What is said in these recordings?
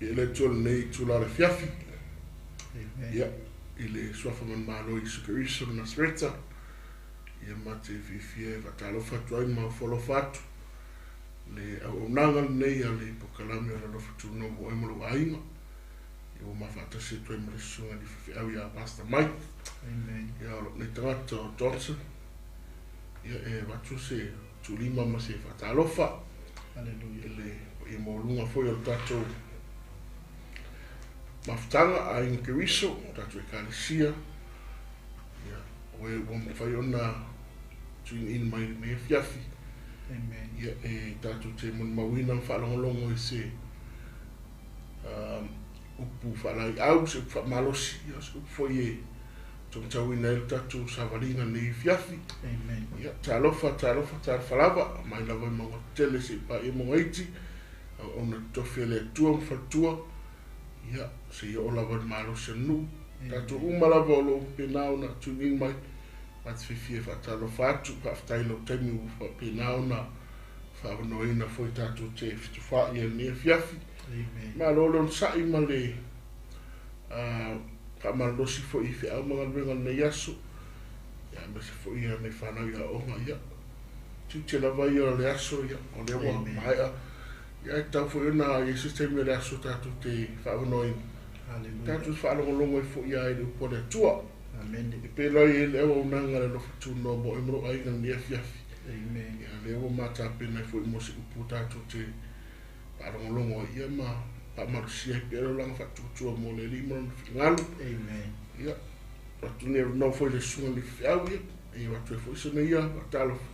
Ia le Atua i lenei itula o le afiafi. Ia, i le Suafa manumalo o Iesu Keriso o Nasareta, ia ma te fiafia e faatalofa atu ai ma ofo alofa atu le auaunaga lenei a le polokalame o le Alofa Tunoa mo oe ma lou aiga. Ia ua ma faatasi atu ai ma le Susuga i le Faifeau ia Pastor Mike. Amen. Ia o lou nei tagata o Johnson. Ia e avatu se tuulima ma se faatalofa. Hallelujah. I le paia maualuga foi o le tatou mafutaga a Aiga Keriso, o tatou Ekalesia. Ia, o e ua mafai ona tune in mai lenei afiafi. Amen. Ia, e tatou te molimauina ma faalogologo i se upu faalaeiau, se upu faamalosi, ia, se upu foi e taumatauina ai le tatou savaliga i lenei afiafi. Amen. Ia, talofa, talofa, talofa lava, mai lava i mauga tetele seia paia mauga iti, auauna totofi a le Atua ma faletua, ia, seia oo lava i le malosi o le nuu. Tatou uma lava o lo o faapena ona tune in mai, ma te fiafia e faatalofa atu, faafetai i lou taimi ua faapena ona faaavanoaina foi tatou te fetufaai ai i lenei afiafi. Malo le onosai ma le faamalolosi foi i feau ma galuega o lenei aso, ia, aemaise foi ia nai fanau i aoga, ia, tiute lava ia o le aso, ia, o lea ua maea, ia, e tatau foi ona i ai se taimi o le aso tatou te faaavanoaina, tatou te faalogologo ai foi lava i le upu a le Atua. E pei la i ai le auaunaga a le alofa tunoa mo oe ma lou aiga i lenei afiafi. Ia, lea ua ma tapena ai foi mo se upu tatou te faalogologo ai ia ma faamalosia ai pea le olaga faatuatua mo le Alii ma lona finagalo. Amen. Ia, atu nei avanoa foi i le susuga i le faifeau, ia, e avatu ai foi sana ia faatalofa,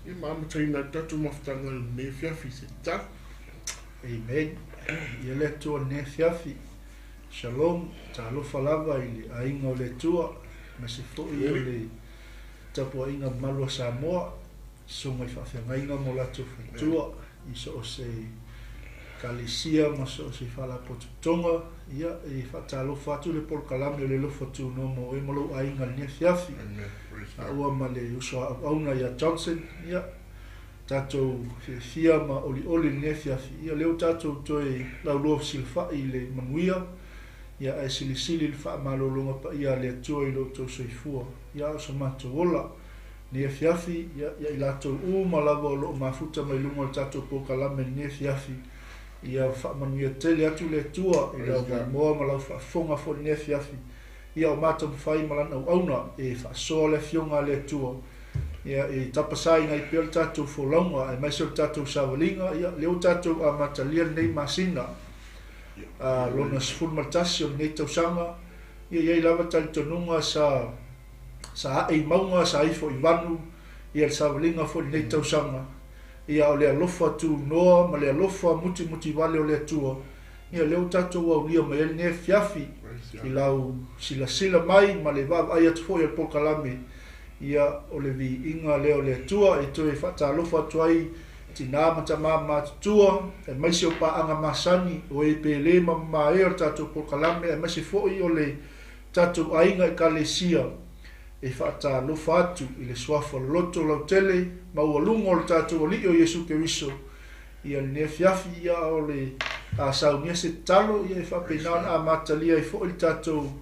ia ma amataina ai le tatou mafutaga i lenei afiafi i se tatalo. Amen. Ia le Atua i lenei afiafi. Shalom, talofa lava i le aiga o le Atua, aemaise foi o le tapuaiga mamalu a Samoa. Susuga i faafeagaiga ma o latou faletua i so o se Ekalesia ma so o se faalapotopotoga, ia, e faatalofa atu le polokalame o le Alofa Tunoa mo oe ma lou aiga i lenei afiafi. Maua ma le uso a auauna ia Johnson, ia, tatou fiafia ma olioli i lenei afiafi, ia, lea ua tatou toe laulua fesilafai i le manuia, ia, ae silisili le faamalologa paia a le Atua i lo outou soifua, ia, a o so matou ola. Lenei afiafi, ia, ia i latou uma lava o lo o mafuta mai luga o le tatou polokalame i lenei afiafi, ia faamanuia tele atu le Atua i lau maimoa ma lau faafofoga foi i lenei afiafi. Ia o matamafai ma lana auauna e faasoa le Afioga a le Atua, ia e tapasaina ai pea le tatou folauga aemaise o le tatou savaliga, ia lea ua tatou amatalia lenei masina, a, lona 11 o lenei tausaga, ia i ai lava talitonuga sa Sa ae i mauga, sa ifo i vanu, ia le savaliga foi i lenei tausaga, ia o le alofa tunoa ma le alofa mutimutivale o le Atua, ia lea ua tatou aulia mai ai lenei afiafi i lau silasila mai ma le vaavaai atu foi o le polokalame, ia o le viiga lea o le Atua e toe faatalofa atu ai tinā ma tamā matutua, aemaise o paaga masani, o e pele ma mamae o le tatou polokalame, aemaise foi o le tatou aiga Ekalesia e faatalofa atu i le Suafa loloto lautele maualuga o le tatou Alii o Iesu Keriso ia lenei afiafi, ia o le a saunia se tatalo ia e faapena ona amatalia ai foi le tatou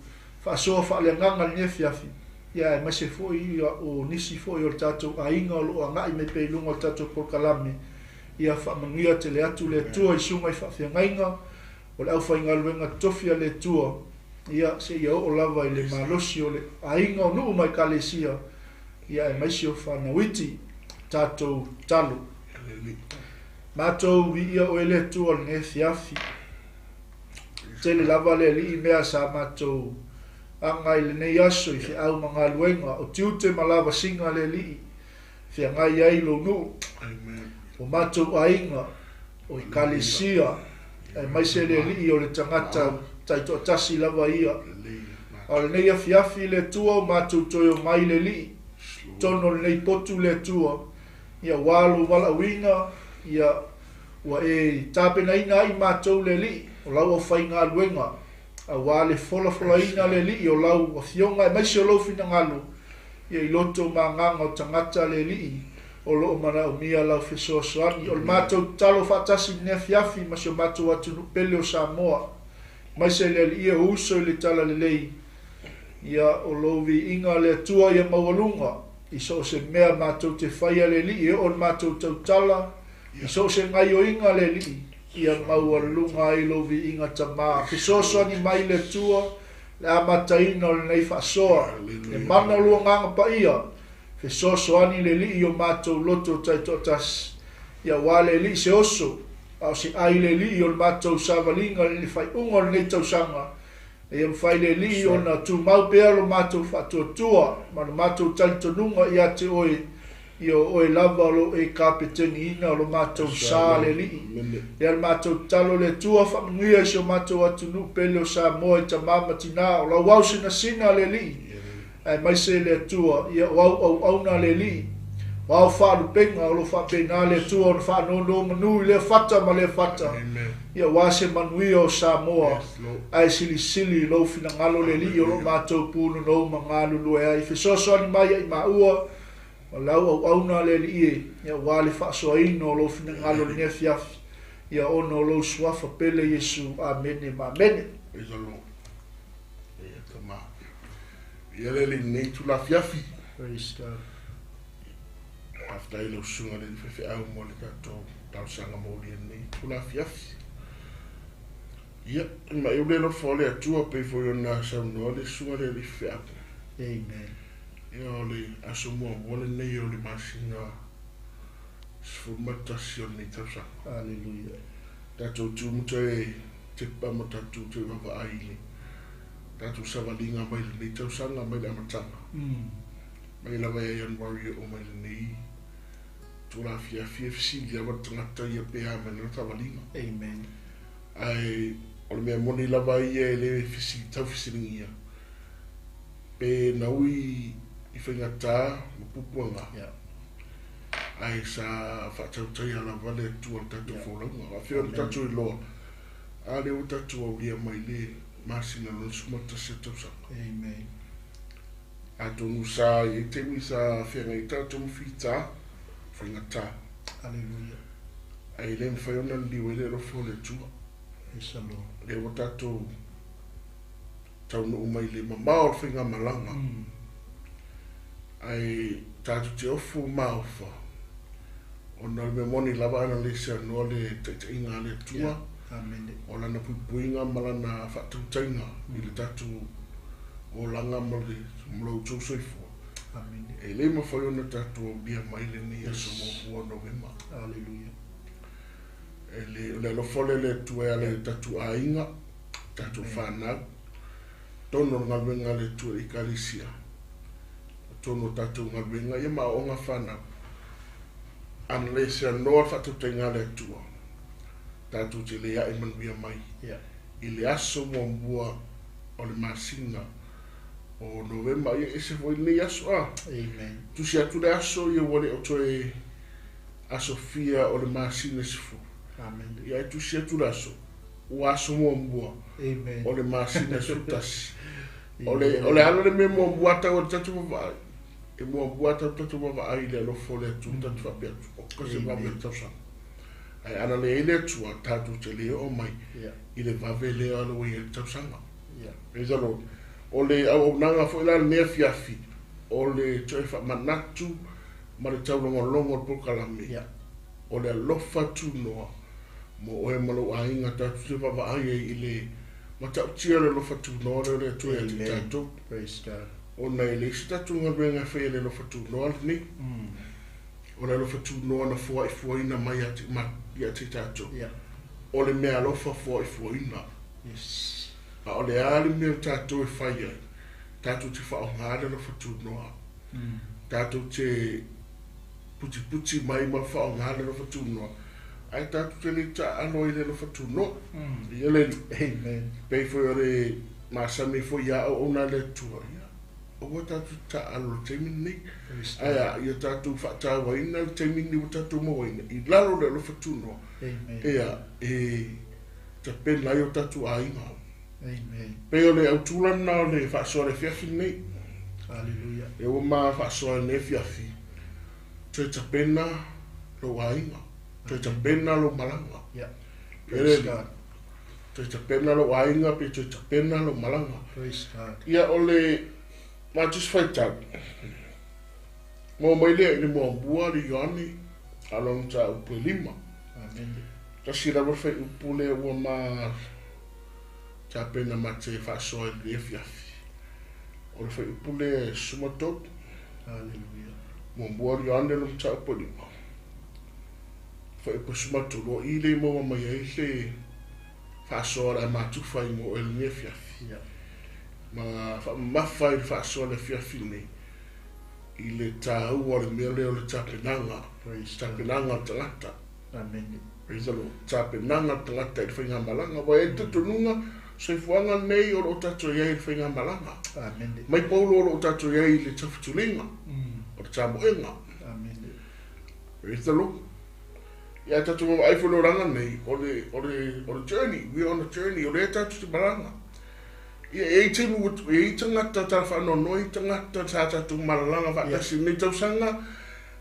faasoa faaleagaga i lenei afiafi, ia aemaise foi ia o nisi foi o le tatou aiga o lo o agai mai pea i luga o le tatou polokalame, ia faamanuia tele atu le Atua i susuga i faafeagaiga O le aufaigaluega tofi a le Atua, ia, seia oo lava i le malosi o le aiga o nuu ma ekalesia, ia, aemaise o fanau iti, tatou tatalo. Matou viia oe le Atua lenei afiafi. Tele lava le Alii mea sa matou aga i lenei aso i feau ma galuega, o tiute ma lavasiga le Alii. Feagai ai lou nuu, o matou aiga, o Ekalesia, aemaise le Alii o le tagata taitoatasi lava ia. A o lenei afiafi le Atua o matou toe omai le Alii, totonu o lenei potu le Atua, ia aua lou valaauina, ia ua e tapenaina ai matou le Alii, o lau aufaigaluega, aua le folafolaina le Alii o lau Afioga aemaise o lou finagalo, ia i loto ma agaga o tagata le Alii. O loo manaomia lau fesoasoani. O le matou tatalo faatasi i lenei afiafi ma si o matou atunuu pele o Samoa, aemaise le Alii e o uso i le Talalelei, ia o lou viiga le Atua ia maualuga i so o se mea matou te faia le Alii e oo i le matou tautala, i so o se gaioiga le Alii, ia maualuga ai lou viiga Tama. Fesoasoani mai le Atua le amataina o lenei faasoa, le mana o lou Agaga Paia, fesoasoani le Alii i o matou loto taitoatasi, ia aua le Alii se oso, a o se ai le Alii o le matou savaliga i le faaiuga o lenei tausaga, ina ia mafai le Alii ona tumau pea lo matou faatuatua ma lo matou talitonuga ia te Oe, ia o Oe lava o lo o e kapeteniina lo matou sa le Alii. Lea le matou tatalo le Atua faamanuia i si o matou atunuu pele o Samoa i tama ma tina, o lau ao sinasina le Alii, aemaise le Atua, ia o au auauna le Alii, o ao faalupega o lo o faapena le Atua ona faanonomanu i lea fata ma lea fata, ia aua se manuia o Samoa, ae silisili i lou finagalo le Alii o lo o matou punonou ma galulue ai. Fesoasoani mai ia i maua ma lau auauna le Alii e, ia aua le faasoaina o lou finagalo i lenei afiafi, ia ona o lou suafa pele Iesu. Amene ma amene. Praise the Lord. Ia tama. Ia le Alii lenei itula afiafi. Praise God. Faafetai i lau susuga i le faifeau mo le tatou talosaga molia i lenei itula afiafi. Ia, ma e ule alofa o le Atua pei foi ona saunoa le susuga i le alii faifeau. Amen. Ia, o le aso muamua lenei o le masina 11 o lenei tausaga. Hallelujah. Tatou tu ma toe tepa ma tatou toe vaavaai i le tatou savaliga mai lenei tausaga mai le amataga. Mai lava ia Ianuari e oo mai lenei itula afiafi e fesili lava le tagata ia pe a mai lana savaliga. Amen. Ae o le mea moni lava ia e le fesili taufesiligia pe na ui i faigata ma puapuaga. Ae sa faatautaia lava le Atua i le tatou folauga. Faafefea ona tatou iloa a lea ua tatou aulia mai le masina lona 11 o tausaga. Amen. Atonu sa i ai taimi sa feagai ai tatou ma fita, faigata. Hallelujah. Ae le mafai ona liliu ai le alofa o le Atua. Praise the Lord. Lea ua tatou taunuu mai le mamao o le faigamalaga. Ae tatou te ofu maofa ona o le mea moni lava ana le seanoa le taitaiga a le Atua. Amen. O lana puipuiga ma lana faatautaiga i le tatou olaga ma le ma lo outou soifua. Amen. E le mafai ona tatou aulia mai lenei aso muamua o Novema. Hallelujah. E le o le alofa lea o le Atua e ala i o tatou aiga, tatou fanau, totonu o le galuega a le Atua i le Ekalesia, totonu o tatou galuega ia ma aoaoga fanau. Ana le seanoa le faatautaiga a le Atua, tatou te le ae manuia mai i le aso muamua o le masina o Novema. Ia ese foi lenei aso a. Amen. Tusi atu le aso ia ua le o toe aso fia o le masina 10. Amen. Ia e tusi atu le aso, ua aso muamua Amen. o le masina 11. O le o le ala le mea muamua tau o le tatou vaavaai. E muamua tau tatou vaavaai i le alofa o le Atua tatou faapea atu, o ka se vave o le tausaga. Ae ana leai le Atua, tatou te le oo mai i le vave lea o lo o i ai le tausaga. Praise the Lord. O le auaunaga foi la lenei afiafi, o le toe faamanatu ma le taulogologo o le polokalame. O le alofa tunoa mo oe ma lou aiga tatou te vaavaai ai i le matautia o le alofa tunoa lea o le Atua ia te tatou. Praise God. Ona e leai se tatou galuega e faia i le alofa tunoa lenei. O le alofa tunoa na foaifuaina mai ia te tatou. O le mea alofa foaifuaina. Yes. A o le a le mea o tatou e fai ai, tatou te faaaoga le alofa tunoa. Tatou te putiputi mai ma faaaoga le alofa tunoa, ae tatou te le taaalo ai le alofa tunoa. Ia le Amen. pei foi o le masani foi ia auauna a le Atua, ia aua tatou te taaalo i le taimi lenei. Praise God. Ae a ia tatou faatauaina le taimi lenei ua tatou mauaina i lalo o le alofa tunoa. Amen. Ia e tapena ai o tatou aiga. Amen. Pei o le autula lena o le faasoa i le afiafi lenei. Hallelujah. E ua ma faasoa i lenei afiafi. Toe tapena lou aiga. Toe tapena lou malaga. Yeah. Ia Praise le God. Toe tapena lou aiga pe toe tapena lou malaga. Praise God. Ia o le matou se faitau. Maua mai lea i le muamua le Ioane a lona mataupu e lima. Amene. Tasi lava le fuaiupu lea ua ma tapena ma te faasoa i lenei afiafi. O le fuaiupu lea e 13. Hallelujah. Muamua le Ioane lona mataupu e lima. Fuaiupu e 13 o i lea i maua mai ai le faasoa o le a matufa i mo oe lenei afiafi. Yeah. Ma faamamafa i le faasoa i le afiafi lenei i le taua o le mea lea o le tapenaga. Praise God. Tapenaga o le tagata. Amene. Praise the Lord. Tapenaga o le tagata i le faigamalaga. Ua i ai le talitonuga, soifuaga lenei o lo o tatou i ai i le faigamalaga. Amene. Mai paulo o lo o tatou i ai i le tafetuliga, o le tamoega. Amene. Praise the Lord. Ia tatou vaavaai foi i le olaga nei, o le, o le, o le journey, we are on a journey, o lea tatou te malaga. Ia, e i ai taimi ua, e i ai tagata tala faanoanoa, e i ai tagata sa tatou malalaga faatasi i lenei tausaga,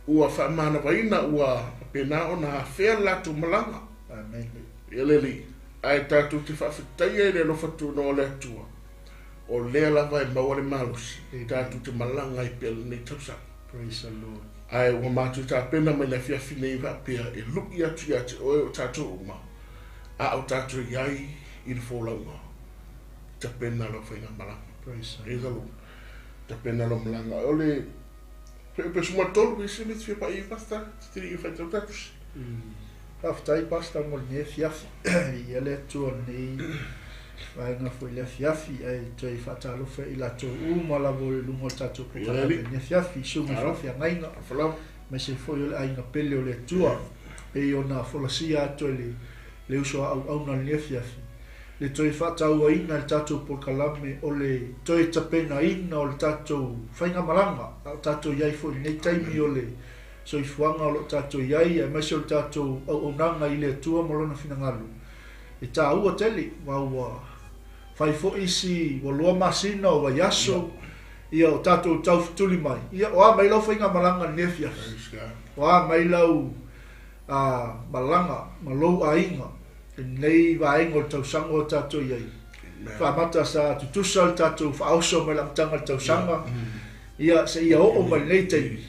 ua faamanavaina, ua faapena ona afea le latou malaga. Amene. Ia le Alii, ae tatou te faafetaia i le alofa tunoa o le Atua, o lea lava e maua le malosi, tatou te malaga ai pea i lenei tausaga. Praise the Lord. Ae ua matou tapena mai le afiafi nei faapea e lui atu ia te oe o tatou uma, a o tatou i ai i le folauga, tapena lau faigamalaga. Praise the Praise the Lord. Lord. Tapena lau malaga. O le pe suma tolu pe se mea pa i pasta, te tiri i whaitau tatus. Faafetai Pastor mo lenei afiafi. Ia le Atua lenei vaega foi le afiafi ae toe faatalofa i latou uma lava o le luga o le tatou polokalame lenei afiafi, susuga i faafeagaiga, aemaise foi o le aiga pele o le Atua, pei ona folasia atu e le le uso a auauna lenei afiafi, le toe faatauaina e le tatou polokalame o le toe tapenaina o le tatou faigamalaga, a o tatou i ai foi i lenei taimi o le soifuaga o lo o tatou i ai, aemaise o le tatou auaunaga i le Atua ma Lona finagalo. E taua tele, aua ua fai foi si ua lua masina o vaiaso, ia o tatou taufetuli mai. Ia, o a mai lau faigamalaga i lenei afiafi? O a mai lau malaga ma lou aiga i lenei vaega o le tausaga o tatou i ai? Faamata sa tutusa le tatou faaoso mai le amataga o le tausaga, ia seia oo mai lenei taimi.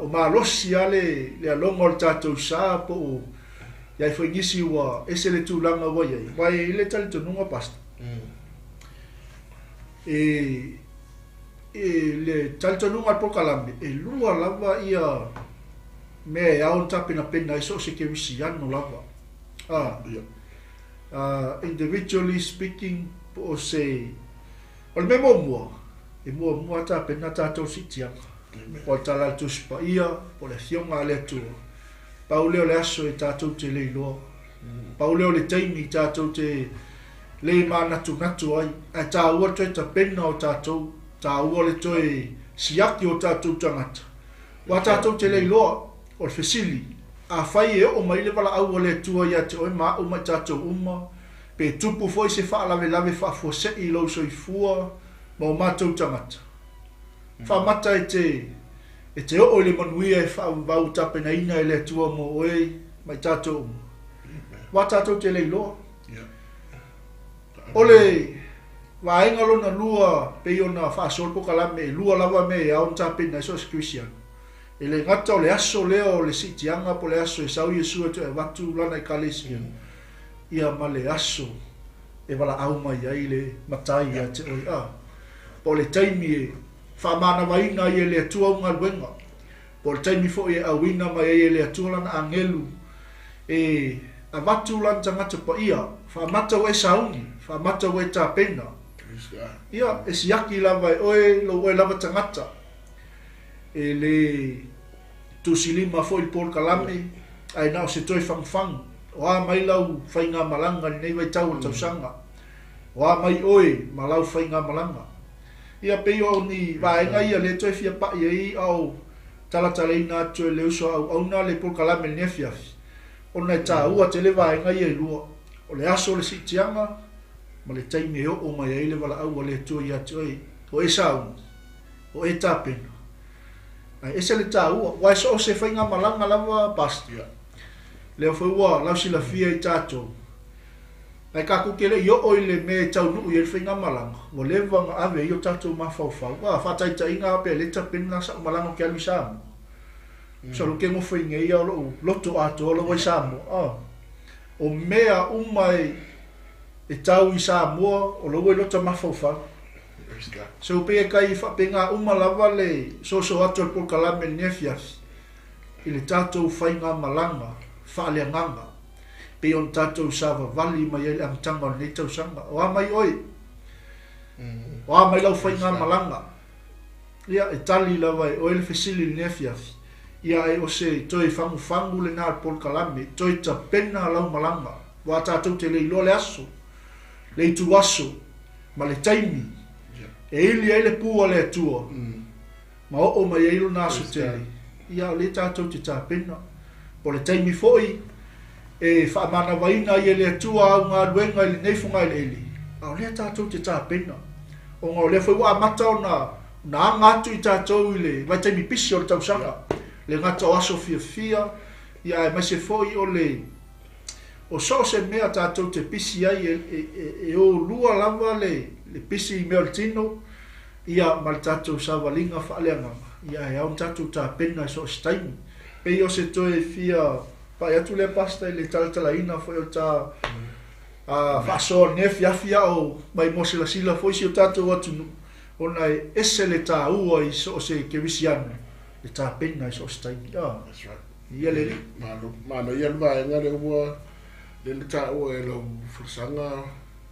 O malosi lava le aloga o le tatou sa po o i ai foi nisi ua ese le tulaga ua i ai. Aua e i ai le talitonuga Pastor, e le talitonuga o le polokalame, e lua lava ia mea e ao ona tapenapena ai so o se kerisiano lava. Individually speaking, po o se... O le mea muamua, e muamua lava tapena tatou siitiaga. Po o le Tala a le Tusi Paia, po o le Afioga a le Atua. Pau lea o le aso e tatou te le iloa. Pau lea o le taimi tatou te le manatunatu ai. Ae taua le toe tapena o tatou, taua le toe siaki o tatou tagata. Aua tatou te le iloa, o le fesili, afai e oo mai le valaau a le Atua ia te oe ma au ma i tatou uma, pe tupu foi se faalavelave faafuasei i lou soifua ma o matou tagata, faamata e te e te oo i le manuia e faavavau tapenaina e le Atua mo oe ma i tatou uma. Aua tatou te le iloa. O le vaega lona lua pei ona faasoa le polokalame, e lua lava mea e ao ona tapena ai so o se Kerisiano. E le gata o le aso lea o le siitiaga po o le aso e sau Iesu e toe avatu lana Ekalesia, ia ma le aso e valaau mai ai le Matai ia te oe. A, po o le taimi e faamanavaina ai e le Atua au galuega, po o le taimi foi e auina mai ai e le Atua lana agelu e avatu lana tagata paia, faamata ua e sauni, faamata ua e tapena. Ia, e siaki lava e oe lou oe lava tagata. E le tusilima foi le polokalame, ae na o se toe fagufagu. O a mai lau faigamalaga i lenei vaitau o le tausaga? O a mai oe ma lau faigamalaga? Ia, pei o ni vaega ia lea toe fia pai ai a o talatalaina atu e le uso a auauna le polokalame i lenei afiafi, ona e taua tele vaega ia e lua, o le aso o le siitiaga ma le taimi e oo mai ai le valaau a le Atua ia te oe, o e sauni, o e tapena. Ae ese le taua, aua e so o se faigamalaga lava Pastor. Ia. Lea foi ua lausilafia i tatou, ae tatou te le i oo i le mea e taunuu i ai le faigamalaga, ua leva ona ave ai o tatou mafaufau. A, faataitaiga lava pe le tapena sau malaga ou te alu i Samoa. Masalo ou te nofo i nei a o lou loto atoa la ua i Samoa. A, o mea uma e tau i Samoa o la ua i lota mafaufau. Praise God. So pei e tai faapena uma lava le soso atu o le polokalame i lenei afiafi i le tatou faigamalaga faaleagaga pei ona tatou savavali mai ai i le amataga o lenei tausaga. O a mai oe? O a mai lau faigamalaga? Ia, e tali lava e oe le fesili i lenei afiafi. Ia, ae o se toe fagufagu lena o le polokalame, toe tapena lau malaga, aua tatou te le iloa le aso, le ituaso, ma le taimi e ili ai le pū a le Atua ma oo mai ai lona aso tele, ia o lea tatou te tapena. O le taimi foi e faamanavaina ai e le Atua au galuega i lenei fogaeleele, a o lea tatou te tapena, ona o lea foi ua amata ona ona aga atu i tatou i le vaitaimi pisi o le tausaga, le gata o aso fiafia, ia aemaise foi o le O so o se mea tatou te pisi ai e o lua lava le pisi i mea o le tino ia ma le tatou savaliga faaleagaga, ia ae ao ona tatou tapena i so o se taimi. Pei o se toe fia pai atu lea Pastor i le talatalaina foi o le ta faasoa i lenei afiafi a o maimoa silasila foi si o tatou atunuu ona e ese le taua i so o se kerisiano le tapena i so o se taimi. That's right. Ia le alii. Malo, manaia le vaega lea ua lea na taua e lau folasaga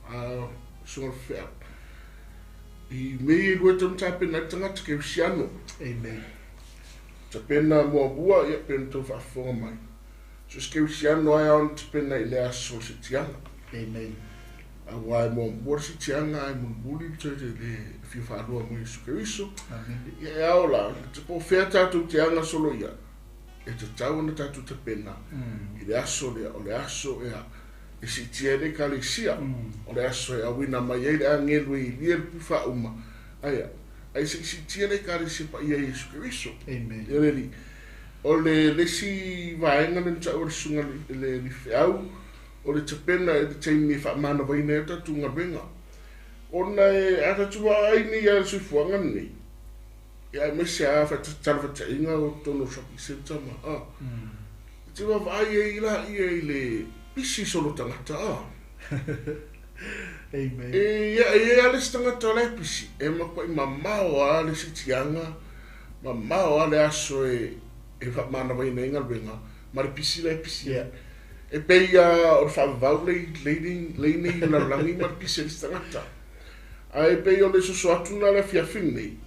a Susuga i le Feau. I mea ia e lua e tatau ona tapena ai le tagata kerisiano. Amen. Tapena muamua, ia pei ona outou faafofoga mai. So se kerisiano lava e ao ona tapena i le aso o le siitiaga. Amen. Aua e muamua le siitiaga ae mulimuli le toe le fia faalua mai Iesu Keriso. Amen. Ia e ao la, po o fea tatou te aga solo i ai. E tatau ona tatou tapena i le aso lea, o le aso ea e siitia ai le Ekalesia, o le aso e auina mai ai le agelu e ilia le pufa uma, aia, ae se i siitia le Ekalesia paia i Iesu Keriso. Amen. Ia le Alii. O le le isi vaega lea na taua e le Susuga i le Alii Feau, o le tapena i le taimi e faamanavaina ai o tatou galuega. Ona e a tatou vaai nei lava i le soifuaga lenei, Ia aemaise a talafataiga o totonu o shopping centre ma a. E te vaavaai ai laia i le pisi solo tagata a. Amen. E ia e iai a le isi tagata o la e pisi e matuai mamao a le siitiaga, mamao a le aso e e faamanavaina ai galuega ma le pisi la e pisi ai. E pei a o le faavavau le le nei i le lalolagi ma le pisi a le isi tagata. Ae pei o le soso atu lena i le afiafi lenei,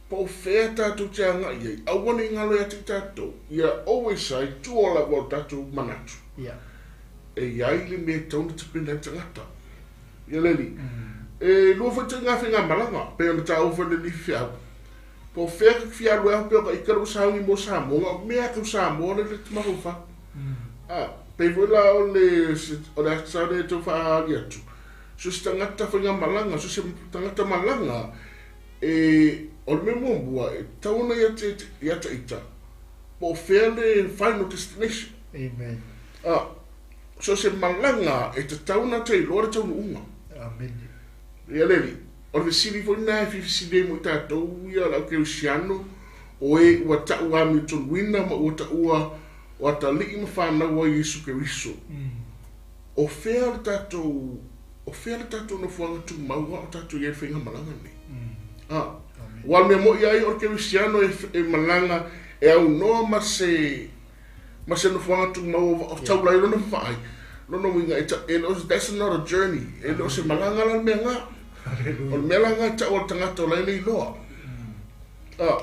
po o fea tatou te agai ai, aua ne i galo ia te i tatou, ia always i tua lava o le tatou manatu, e i ai le mea e tatau ona tapena ai le tagata. Ia le alii, e lua foi ituaiga faigamalaga, pei ona taua foi e le alii faifeau, po o fea ta te fia alu ai pei o ta ita lea ua sauni mo Samoa, na o mea lava tau Samoa lea ta te mafaufau. A, pei foi la o le, o le ata lea e tau faaali atu, So se tagata faigamalaga, so se tagata malaga, e, o le mea muamua, e tatau ona ia te, ia te ita, po o fea le final destination. Amen. A, so se malaga e tatau ona te iloa le taunuuga. Amen. Ia le alii, o le fesili foi lena e fia fesili ai mo i tatou ia le au kerisiano, o e ua tau amiotonuina ma ua taua o atalii ma fanau a Iesu Keriso. O fea le tatou, o fea le tatou nofoaga tumau a o tatou i ai i le faigamalaga lenei? A, aua o le mea moni ai o le kerisiano e, e malaga e aunoa ma se, ma se nofoaga tumau o taula ai lona vaai, lona uiga e, e le o, that's not a journey, e le o se malaga la le mea na. O le mea la na e tau a le tagata o la e le iloa. A,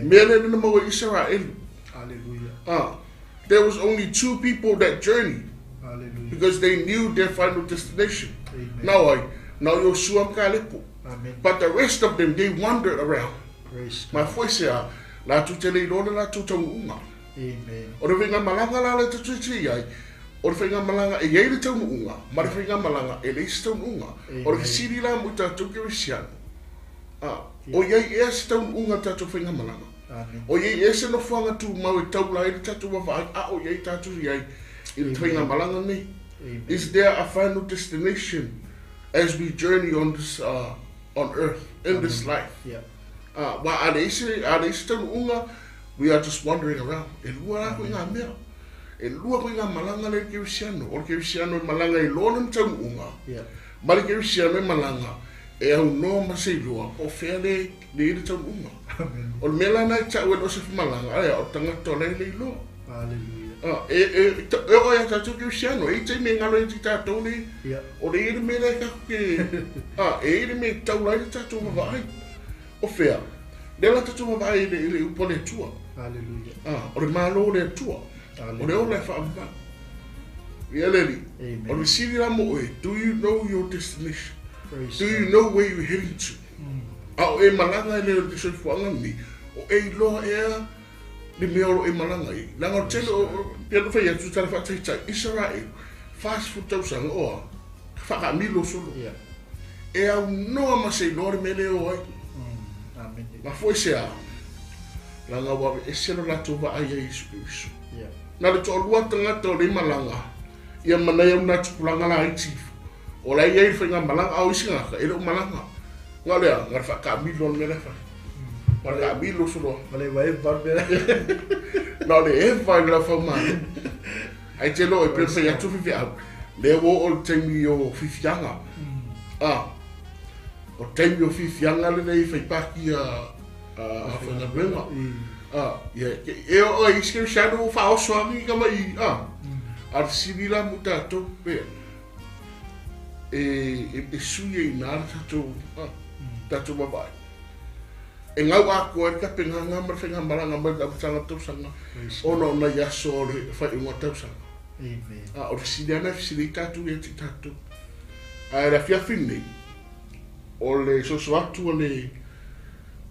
mea lea na maua i Isaraelu. Hallelujah. A, there was only two people that journeyed. Hallelujah. Because they knew their final destination. Amen. Na o ai? Na o Iosua ma Kalepo. Amen. But the rest of them, they wandered around. Praise God. Mafua i se a? Latou te le iloa le latou taunuuga. Amen. O le faigamalaga la lea e tuitui ai, o le faigamalaga e i ai le taunuuga, ma le faigamalaga e leai se taunuuga. O le fesili la mo i tatou kerisiano, a, o i ai ea se taunuuga i le tatou faigamalaga? Amen. O iai e se nofoaga tumau e taula ai le tatou vaavaai a o i ai tatou i ai i le faigamalaga nei. Amen. Is there a final destination as we journey on this on earth in this life? Yeah. Wa a leai se a leai se taunuuga, we are just wandering around. E lua la koe ngā mea. E lua koe ngā malaga le kerisiano. O le kerisiano e malaga i loa lona taunuuga. Yeah. Ma le kerisiano e malaga e aunoa ma se iloa po o fea le le i le taunuuga. Amen. O le mea la na e ta'u e le o se malaga ae o le tagata o la e le iloa. Hallelujah. E e e oo ia tatou kerisiano e i taimi e galo ai te tatou le Yeah. o le i le mea lea e tatou ke e i le mea e taula ai le tatou vaavaai. O fea, lea la tatou vaavaai i le upu a le Atua. Hallelujah. O le Malo o le Atua. O le ola e faavavau. Ia le alii. Amen. O le fesili la mo oe, do you know your destination? Praise Do you God. know where you heading to? A o e malaga i le soifuaga lenei, o e iloa ea le mea o lo o e malaga ai. Leaga o le tele o, pei ona fai atu tala faataitai, Isaraelu, 40 tausaga oa, faakaamilo solo. Yeah. E aunoa ma se iloa le mea lea e o ai. Amen. Ma foi se a, leaga ua aveese lo latou vaai ia Iesu Keriso. Yeah. Na le toalua tagata o lei malaga, ia manai au nā tupulaga laiti ifo. O la e i ai le faigamalaga, a o isi tagata e le o malaga. Nga o lea, nga le faakaamilo le mea la e fai. Ma le kaamilo soloa. Ma le vaeva le mea. Na o le eva i le laufaumalo. Ai te loa e pei ona fai atu faifeau, lea ua oo le taimi o fifiaga. O le taimi o fifiaga lenei e fai paki a a faigaluega. Ia, e oo ai isi kerisiano ua faaoso agi ka mai, a o le fesili la mo tatou pea, e e sui ai i ina le tatou, tatou vaavaai. E gau atoa ai le tapenaga ma le faigamalaga mai le amataga o le tausaga, ona o nai aso o le faaiuga o le tausaga. Amen. O le fesili lava lena e fesili ai tatou ia te tatou. Ae o le afiafi lenei, o le soso atu o le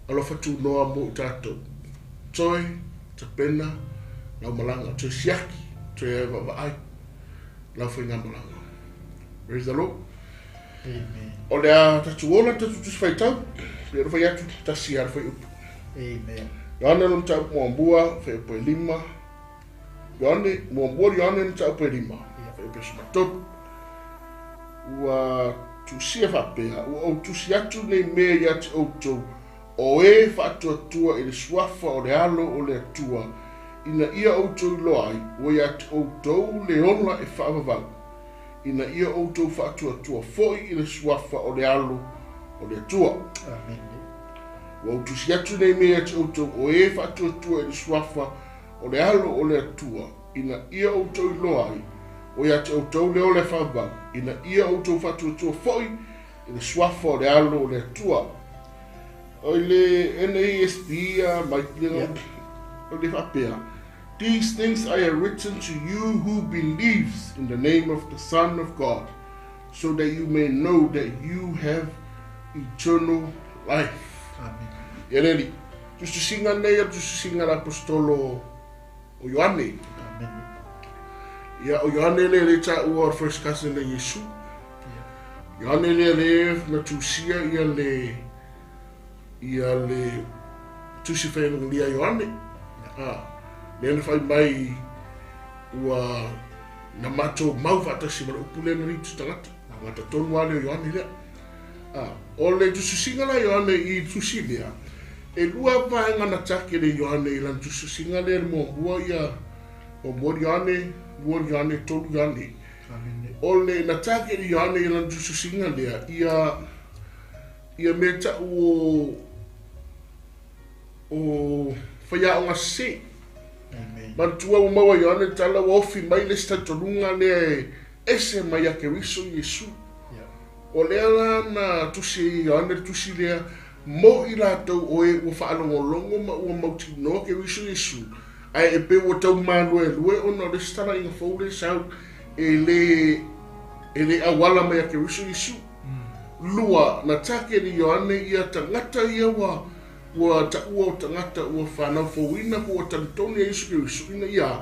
alofa tunoa mo i tatou, toe tapena lau malaga, toe siaki, toe vaavaai lau faigamalaga. Praise the Lord. Amen. O le a tatou ola le tatou Tusi Faitau, pei ona fai atu, tasi lava le fuaiupu. Amen. Ioane lona mataupu muamua, fuaiupu e lima. Ioane, muamua Ioane lona mataupu e lima, fuaiupu e 13. Ua tusia faapea, Ua ou tusi atu nei mea ia te outou, o e faatuatua i le suafa o le Alo o le Atua, ina ia outou iloa ai, ua ia te outou le ola e faavavau, ina ia outou faatuatua foi i le suafa o le Alo o le Atua. Amene. Ua ou tusi atu nei mea ia te outou, o e faatuatua i le suafa o le Alo o le Atua, ina ia outou iloa ai, ua ia te outou le ola e faavavau, ina ia outou faatuatua foi i le suafa o le Alo o le Atua. O le NASB mai le o le faapea, These things I have written to you who believes in the name of the Son of God, so that you may know that you have eternal life. Amen. Ia le alii, tusitusiga nei o le tusitusiga a le Aposetolo o Ioane. Amen. Ia, o Ioane lea lea e taua o le first cousin a Iesu. Ioane lea lea na tusia ia le ia le Tusi Faialugalia a Ioane, ā, lea na fai mai ua na matou mau faatasi ma le upu lea na liuti tagata, gata tonu lava lea o Ioane lea. Ā, o le tusitusiga la a Ioane i le tusi lea, e lua vaega na take le Ioane i lana tusitusiga lea, le muamua ia, muamua le Ioane, lua le Ioane, tolu Ioane. O le na take le Ioane i lana tusitusiga lea, ia Ia mea ta'u o o faiaoga sese. Amen. Manatua ua maua Ioane le tala ua ofi mai le isi talitonuga lea e ese mai ia Keriso Iesu. Yeah. O lea la na tusi ai e Ioane le tusi lea mo i latou o e ua faalogologo ma ua mautinoa Keriso Iesu, ae e pei ua tau maluelue ona o le isi talaiga fou lea e sau e le e le auala mai ia Keriso Iesu. Lua, na take le Ioane ia tagata ia ua ua taua o tagata ua fanau fouina po ua talitonu ia Iesu Keriso ina ia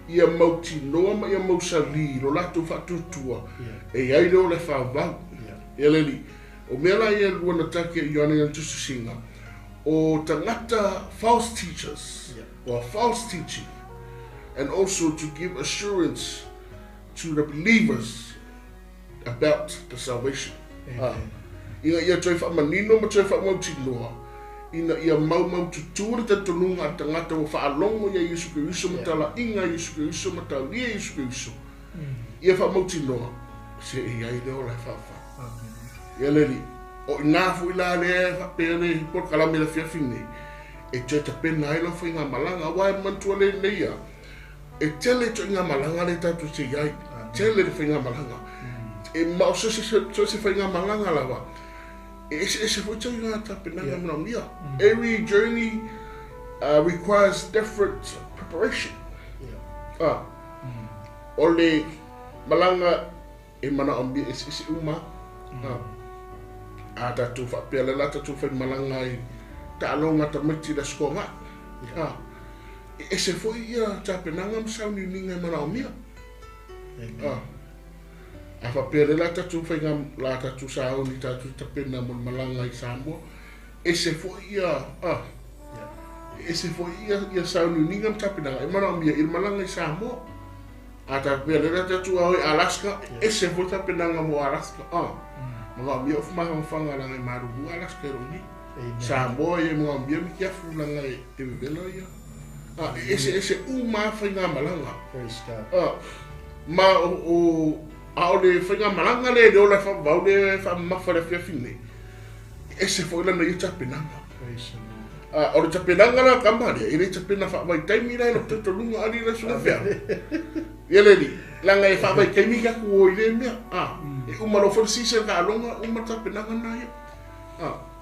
ia mautinoa ma ia mausali lo latou faatuatua e i ai le ola e faavavau. Ia le Alii, o mea la ia e lua na take e Ioane i lana tusitusiga, O tagata false teachers or false teaching, and also to give assurance to the believers about the salvation. Amen. Ina ia toe faamanino ma toe faamautinoa, ina ia maumaututu le talitonuga a le tagata ua faalogo iā Iesu Keriso ma talaiga a Iesu Keriso ma talia Iesu Keriso, ia faamautinoa, se e i ai le ola e faavavau. Amen. Ia le Alii, o i ina foi la lea e faapea le polokalame i le afiafi nei, e toe tapena ai lau faigamalaga, aua e manatua lenei ia, e tele ituaiga malaga lea tatou te i ai, tele le faigamalaga. E ma o so se faigamalaga lava, e eseese foi ituaiga tapenaga manaomia. Every journey requires different preparation. O le malaga e manaomia eseese uma. A tatou faapea le la tatou faimalaga i taaloga tamaiti i le Aso Toonai. E ese foi ia tapenaga ma sauniuniga e manaomia. A faapea le la tatou faiga la tatou sauni tatou tapena mo le malaga i Samoa, ese foi ia ese foi ia sauniuniga ma tapenaga e manaomia i le malaga i Samoa. A faapea le la tatou ao i Alaska, ese foi tapenaga mo Alaska. Manaomia ofu mafafaga laga e malulu Alaska e lou nei. Samoa ia e manaomia mitiafu laga e vevela ia. E eseese uma faigamalaga. Praise God. Ma o a o le faigamalaga le le ola e faavavau le faamamafa le afiafi nei, ese foi lana ia tapenaga. Praise the Lord. O le tapenaga la kama lea, e le tapena faavaitaimi la e lou talitonuga ali le susuga Feau. Ia le alii, laga e faavaitaimi tatou o i lea mea. E uma loa foi le season taaloga, uma le tapenaga lena ia.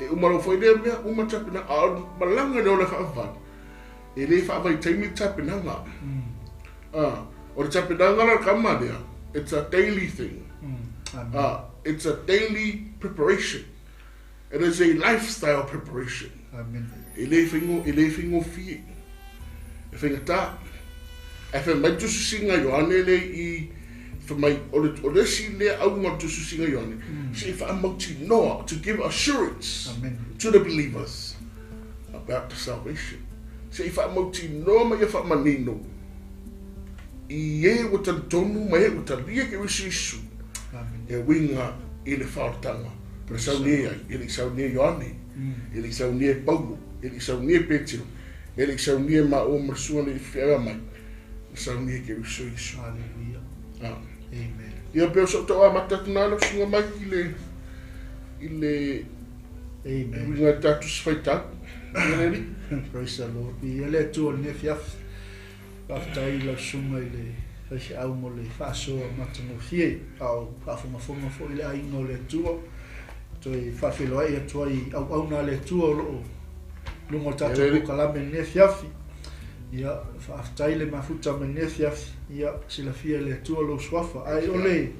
E uma loa foi lea mea, uma le tapenaga. A o le malaga i le ola e faavavau, e le faavaitaimi le tapenaga. O le tapenaga la kama lea, it's a daily thing. Amen. It's a daily preparation. It is a lifestyle preparation. Amen. E le faigofie. E faigata. Ae fai mai le tusisiga Ioane le i fai mai o le isi lea auga o le tusisiga Ioane, se i faamautinoa, to give assurance Amen. to the believers about the salvation. Se i faamautinoa ma ia faamanino i e ua talitonu ma e ua talia Keriso Iesu. Amen. E uiga i le faaolataga. Na saunia ai, e le i saunia Ioane, e le i saunia Paulo, e le i saunia Petero, e le i saunia maua ma le susuga le feaga mai, na saunia Keriso Iesu. Hallelujah. Amen. Ia pe o so tau amata atu nā lau susuga mai i le Amen. uiga i tatou se faitau. Ia le Alii. Praise the Lord. Ia le Atua i lenei afiafi. Faafetai i lau susuga i le faifeau mo le faasoa matagofie, a o faafogafoga foi le aiga o le Atua. Toe faafeiloai atu ai i auauna a le Atua o loo luga o le tatou polokalame i lenei afiafi. Ia, faafetai le mafuta mai lenei afiafi. Ia, silafia e le Atua lou suafa. Ae o le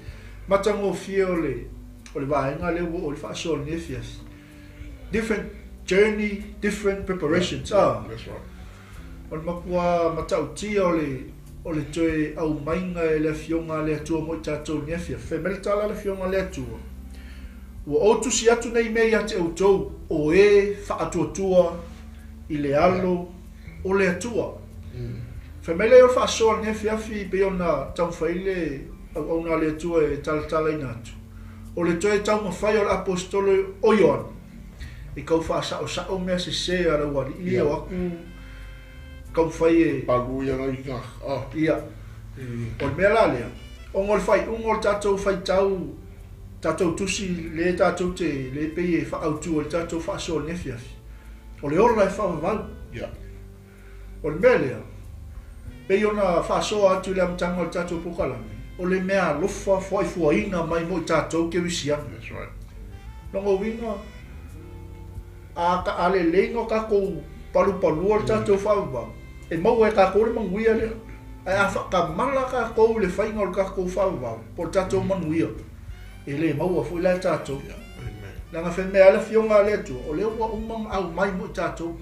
matagofie o le vaega lea ua oo i le faasoa i lenei afiafi. Different journey, different preparations. That's right. O le matua matautia o le toe aumaiga e le afioga a le Atua mo i tatou i lenei afiafi. Fai mai le tala a le afioga a le Atua, ua ou tusi atu nei mea ia te outou o e faatuatua i le alo o le Atua. Fai mai lea o le faasoa i lenei afiafi pei ona taumafai le auauna a le Atua e talatalaina atu. O le toe taumafai o le apostolo o Ioane e kau faasaosao mea sesē a le aualii o aku taumafai e Palu ia ngai ngā. Ia. O le mea la lea, ona o le faaiuga o le tatou faitau, tatou tusi le tatou te le pei e faautu ai le tatou faasoa i lenei afiafi. O le ola e faavavau. O le mea lea, pei ona faasoa atu i le amataga o le tatou polokalame, o le mea alofa fuaifuaina mai mo i tatou kerisiano. That's right. Lona uiga, a lelei no tatou palupalua le tatou faavavau, e maua e tatou le manuia lea. Ae a faatamala tatou i le faiga o le tatou faavavau, po o le tatou manuia, e le maua foi la e tatou. Leaga fai mea le afioga a le Atua, o lea ua uma ona aumai mo i tatou.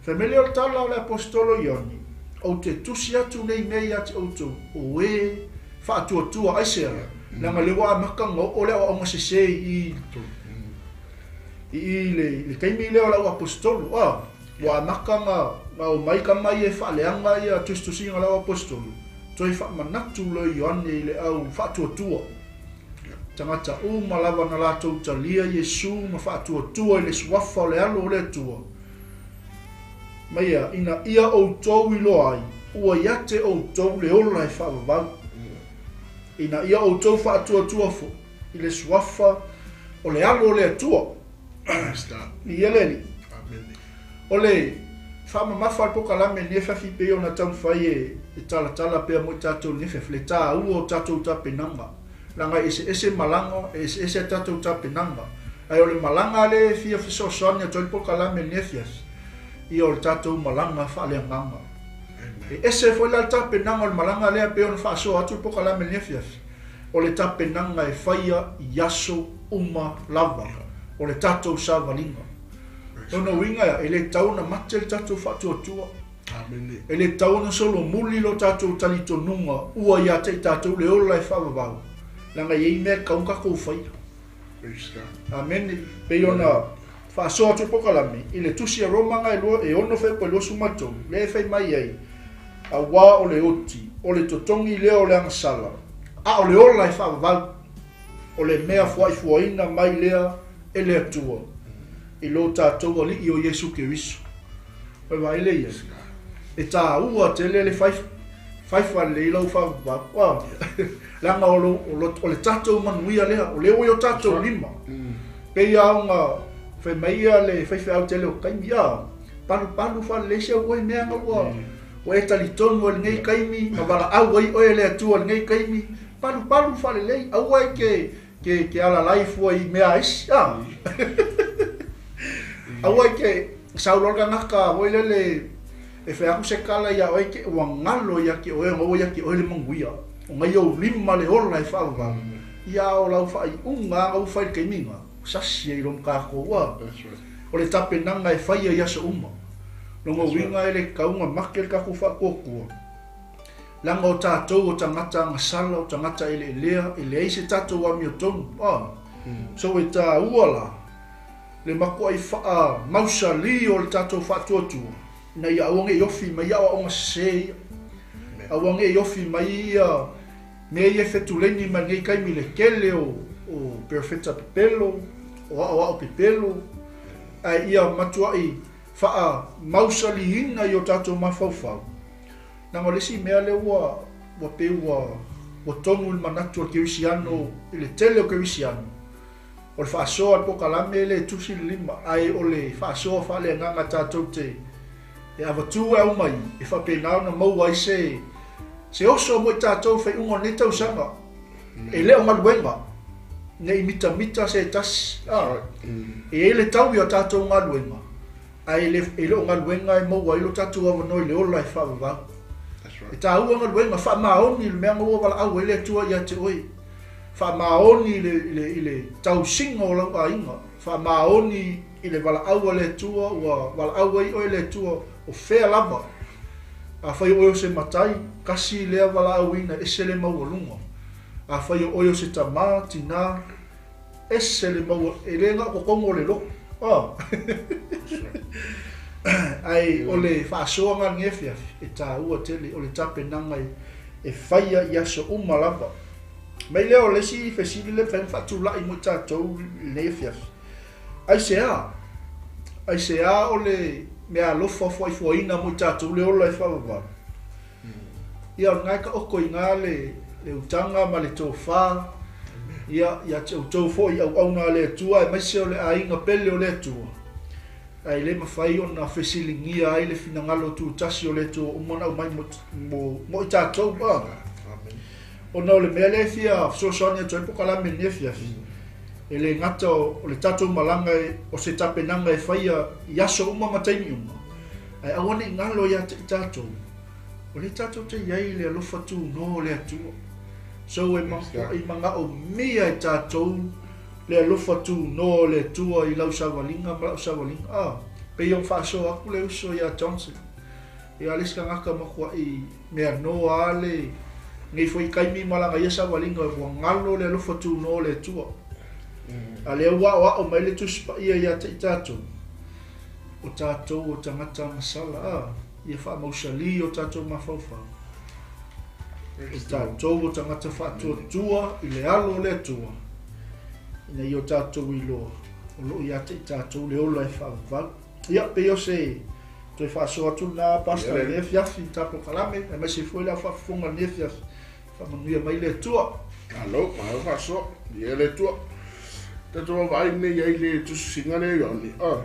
Fai mai lea o le tala o le apostolo Ioane, ou te tusi atu nei mea ia te outou, o e faatuatua aisea, leaga lea ua amata ona oo le aoaoga sesē i. I le taimi lea o le au aposetolo, a, ua amata na omai tama ia e faaleaga ia tusitusiga a le au aposetolo, toe faamanatu loa e Ioane i le au faatuatua. Tagata uma lava na latou talia Iesu ma faatuatua i le suafa o le Alo o le Atua, ma ia, ina ia outou iloa ai, ua ia te outou le ola e faavavau. Ina ia outou faatuatua foi i le suafa o le Alo o le Atua. Ia le Alii. O le faamamafa o le polokalame lenei afiafi pei ona taumafai e talatala pea mo i tatou lenei afiafi, le taua o tatou tapenaga. Leaga e eseese malaga, e eseese a tatou tapenaga. Ae o le malaga lea e fia fesoasoani atu ai le polokalame lenei afiafi, ia o le tatou malaga faaleagaga. E ese foi la le tapenaga o le malaga lea pei ona faasoa atu le polokalame lenei afiafi, o le tapenaga e faia i aso uma lava o le tatou savaliga. Lona uiga, e le tatau ona mate le tatou faatuatua. E le tatau ona solomuli lo tatou talitonuga ua ia te i tatou le ola e faavavau, leaga e i ai mea e tatau ona tatou faia. Amene. Pei ona faasoa atu le polokalame i le tusi a Roma na e 6:23, lea e fai mai ai, Auā o le oti, o le totogi lea o le agasala, a o le ola e faavavau, o le mea fuaifuaina mai lea e le Atua i lo tatou Alii o Iesu Keriso. Oi vaai lea i ai. E tāua tele le faifa lelei lau faavavau. Leaga o le tatou manuia lea, o lea ua i o tatou lima. Pei lava ona fai mai ia le faifeau tele o taimi, a, palupalu faalelei se au oe mea na ua e talitonu ai lenei taimi, ma valaau ai oe e le Atua i lenei taimi, palupalu faalelei, aua e ke alalai fua i mea a isi, a. Aua e ke sau loa le tagata foi lele e fai atu se tala ia oe ke ua galo ia te oe ona ua ia te oe le manuia, ona i ou lima le ola e faavavau, ia a o lau faaiuga lava ua fai i le taimi lena, sasi ai loa ma tatou, a. O le tapenaga e faia i aso uma. Lona uiga e le tatau ona make le tatou faatuatua, leaga o tatou o tagata agasala, o tagata eleelea, e leai se tatou amiotonu, a. So e taua la le matuai faamausalī o le tatou faatuatua, ina ia aua ne i ofi mai aoaoga sesē ia, aua ne i ofi mai ia mea ia e fetuleni mai lenei taimi i le tele o perofeta pepelo, o aoao pepelo, ae ia matuai faamausalīina i o tatou mafaufau. Leaga o le isi mea lea ua pei ua tonu i le manatu o le kerisiano, i le tele o kerisiano, o le faasoa o le polokalame e le tusi le lima, ae o le faasoa faaleagaga tatou te e avatu e aumai, e faapena ona maua ai se oso mo i tatou i faaiuga o lenei tausaga. E le o galuega, ne i mitamita se tasi, a, e i ai le taui o tatou galuega, ae e le o galuega e maua ai lo tatou avanoa i le ola e faavavau. E taua galuega, faamaoni i le mea na ua valaau ai le Atua ia te oe. Faamaoni i le tausiga o lau aiga, faamaoni i le valaau a le Atua ua valaau ai oe le Atua o fea lava. Afai o oe o se matai, tasi lea valaauina ese le maualuga. Afai o oe o se tamā, tinā, ese le maua, e le na o totonu o le lotu. Ae o le faasoaga lenei afiafi, e taua tele, o le tapenaga e faia i aso uma lava. Mai lea o le isi fesili lea e mafai ona faatulai mo i tatou i lenei afiafi. Aisea? Aisea o le meaalofa fuaifuaina mo i tatou le ola e faavavau? Ia, o lena e taoto i ina le utaga ma le tofa, ia, ia te outou foi i auauna a le Atua, aemaise o le aiga pele o le Atua, ae le mafai ona fesiligia ai le finagalo tutasi o le Atua ua uma ona aumai mo i tatou. Ona o le mea lea e fia fesoasoani atu ai le polokalame i lenei afiafi, e le gata o le tatou malaga o se tapenaga e faia i aso uma ma taimi uma, ae aua ne i galo ia te i tatou, o lea tatou te i ai i le alofa tunoa o le Atua. So e matuai manaomia e tatou le alofa tunoa o le Atua i lau savaliga ma lau savaliga. Ah, pei ona faasoa atu le uso ia Johnson, ia le isi tagata matuai mea noa lava lenei foi taimi ma lana ia savaliga ua galo le alofa tunoa o le Atua. A lea ua aoao mai le Tusi Paia ia te i tatou, o tatou o tagata masala, a, ia faamausali o tatou mafaufau. O tatou o tagata faatuatua i le alo o le Atua, ina ia o tatou iloa, o loo ia te i tatou le ola e faavavau. Ia, pei o se toe faasoa atu lena, Pastor, i lenei afiafi i le tatou kalame, aemaise foi le au faafofoga i lenei afiafi. Faamanuia mai le Atua. Malo, malo faasoa. Ia le Atua. Tatou vaavaai nei ai le tusisiga lea Ioane. Ah.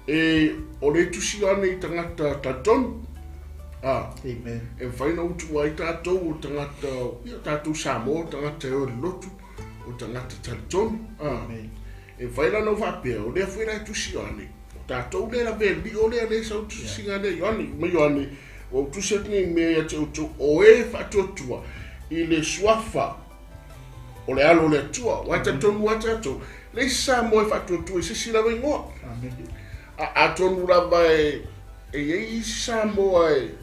E o le tusi Ioane i tagata talitonu. Ah. Amen. E mafai ona utu ai tatou o tagata, ia tatou Samoa, o tagata e o i le lotu, o tagata talitonu. Ah. Amen. E mafai la ona ou faapea, o lea foi la e tusi Ioane, o tatou lea lavea i le lio lea lea e sau tusisiga lea Ioane, mai Ioane, ua ou tusi atu nei mea ia te outou, o e faatuatua i le suafa o le alo o le Atua. Aua e talitonu lava tatou, leai se Samoa e faatuatua i se isi lava igoa. Amen. A, atonu lava e, e i ai isi Samoa e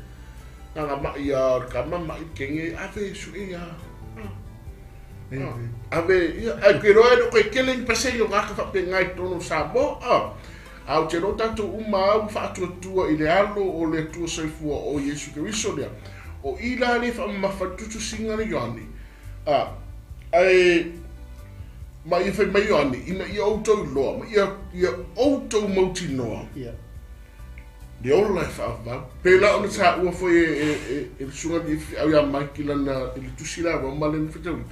gagamai a o le kama ma'i kenge, ave sue ia. Amen. Ave, ia, ai ke iloa e le o koe kele ni pasene o gaka faapena i totonu o Samoa, a. A ou te iloa tatou uma lava ua faatuatua i le alo o le Atua Soifua o Iesu Keriso lea. O i la lea e faamamafa ai le tusitusiga le Ioane. A, ae, ma ia fai mai Ioane, ina ia outou iloa, ma ia, ia outou mautinoa. Ia. Le ola e faavavau. Pēlā ona taua foi e, e, e, e le susuga i feau iā Mike i lana, i le tusi la Roma le na faitauina.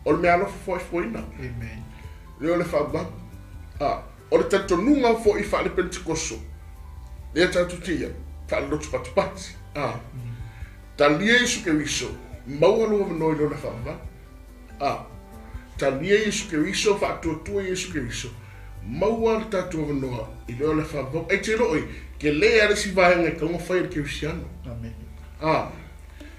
O le mea alofa foa'ifoina. Amen. Le ola e faavavau. A, o le talitonuga foi faale-Pentekoso, lea tatou te i ai, faale-lotu patipati. A, talia Iesu Keriso, maua lou avanoa i le ola e faavavau. A, talia Iesu Keriso, faatuatua Iesu Keriso, maua le tatou avanoa i le ola faavavau. Ai te iloa oe, tele lava le isi vaega e tatau ona fai e le kerisiano. Amen. A,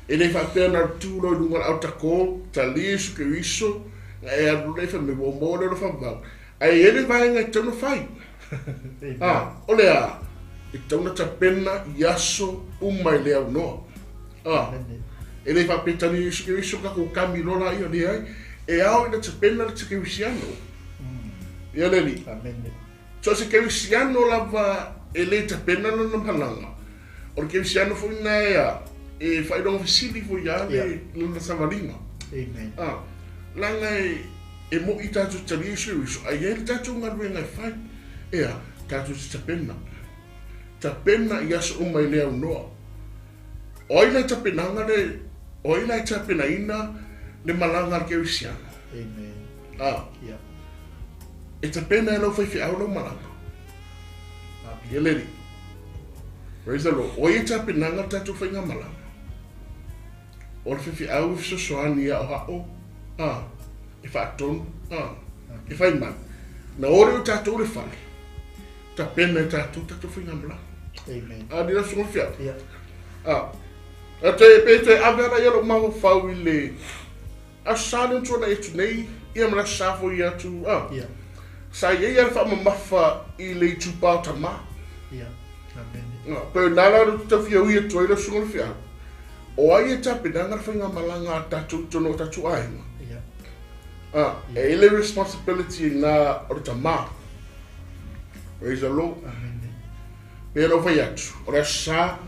e le faapea na o le tu loa i luga o le autako, talia Iesu Keriso, na e alu loa e fai mai ua maua le ola faavavau. Ae i ai le vaega e tatau ona fai. A, o le a? E tatau ona tapena i aso uma e le aunoa. A, e le faapea talia Iesu Keriso tatou kami loa laia, leai. E ao ina tapena le kerisiano. Ia le Alii. Amene. So o se kerisiano lava e le tapena lona malaga, o le kerisiano foi lena e a, e faailoga fesili foi ia le lona savaliga. Amen. A, leaga e, e mo'i tatou te talia Iesu Keriso, ae i ai le tatou galuega e fai. E a, tatou te tapena. Tapena i aso uma i le aunoa. O ai la e tapenaga le, o ai la e tapenaina le malaga a le kerisiano? Amen. A, Yeah. e tapena e lau faifeau lau malaga. Amen. Ia le Alii. Praise the Lord. O ai e tapenaga le tatou faigamalaga? O le faifeau e fesoasoani ia o a, e faatonu, a, e fai mai. Na o lea o tatou le fale, tapena e tatou tatou faigamalaga. Amen. A, ni la susuga feau. Yeah. A, a te, pe te ave ala ia lou mafaufau i le aso Sa lea na tuanai atu nei, ia ma le aso Sa foi atu, a, Yeah. sa i ai lava le faamamafa i le itupa o tamā. Yeah. Amen. A, pe o nā la le tau fia ui atu ai lau susuga le feau. O ai e tapenaga le faigamalaga a tatou i totonu o tatou aiga? Yeah. A, e i ai le responsibility i nā o le tamā. Praise the Lord. Amen. Pei ona ou fai atu, o le aso Sa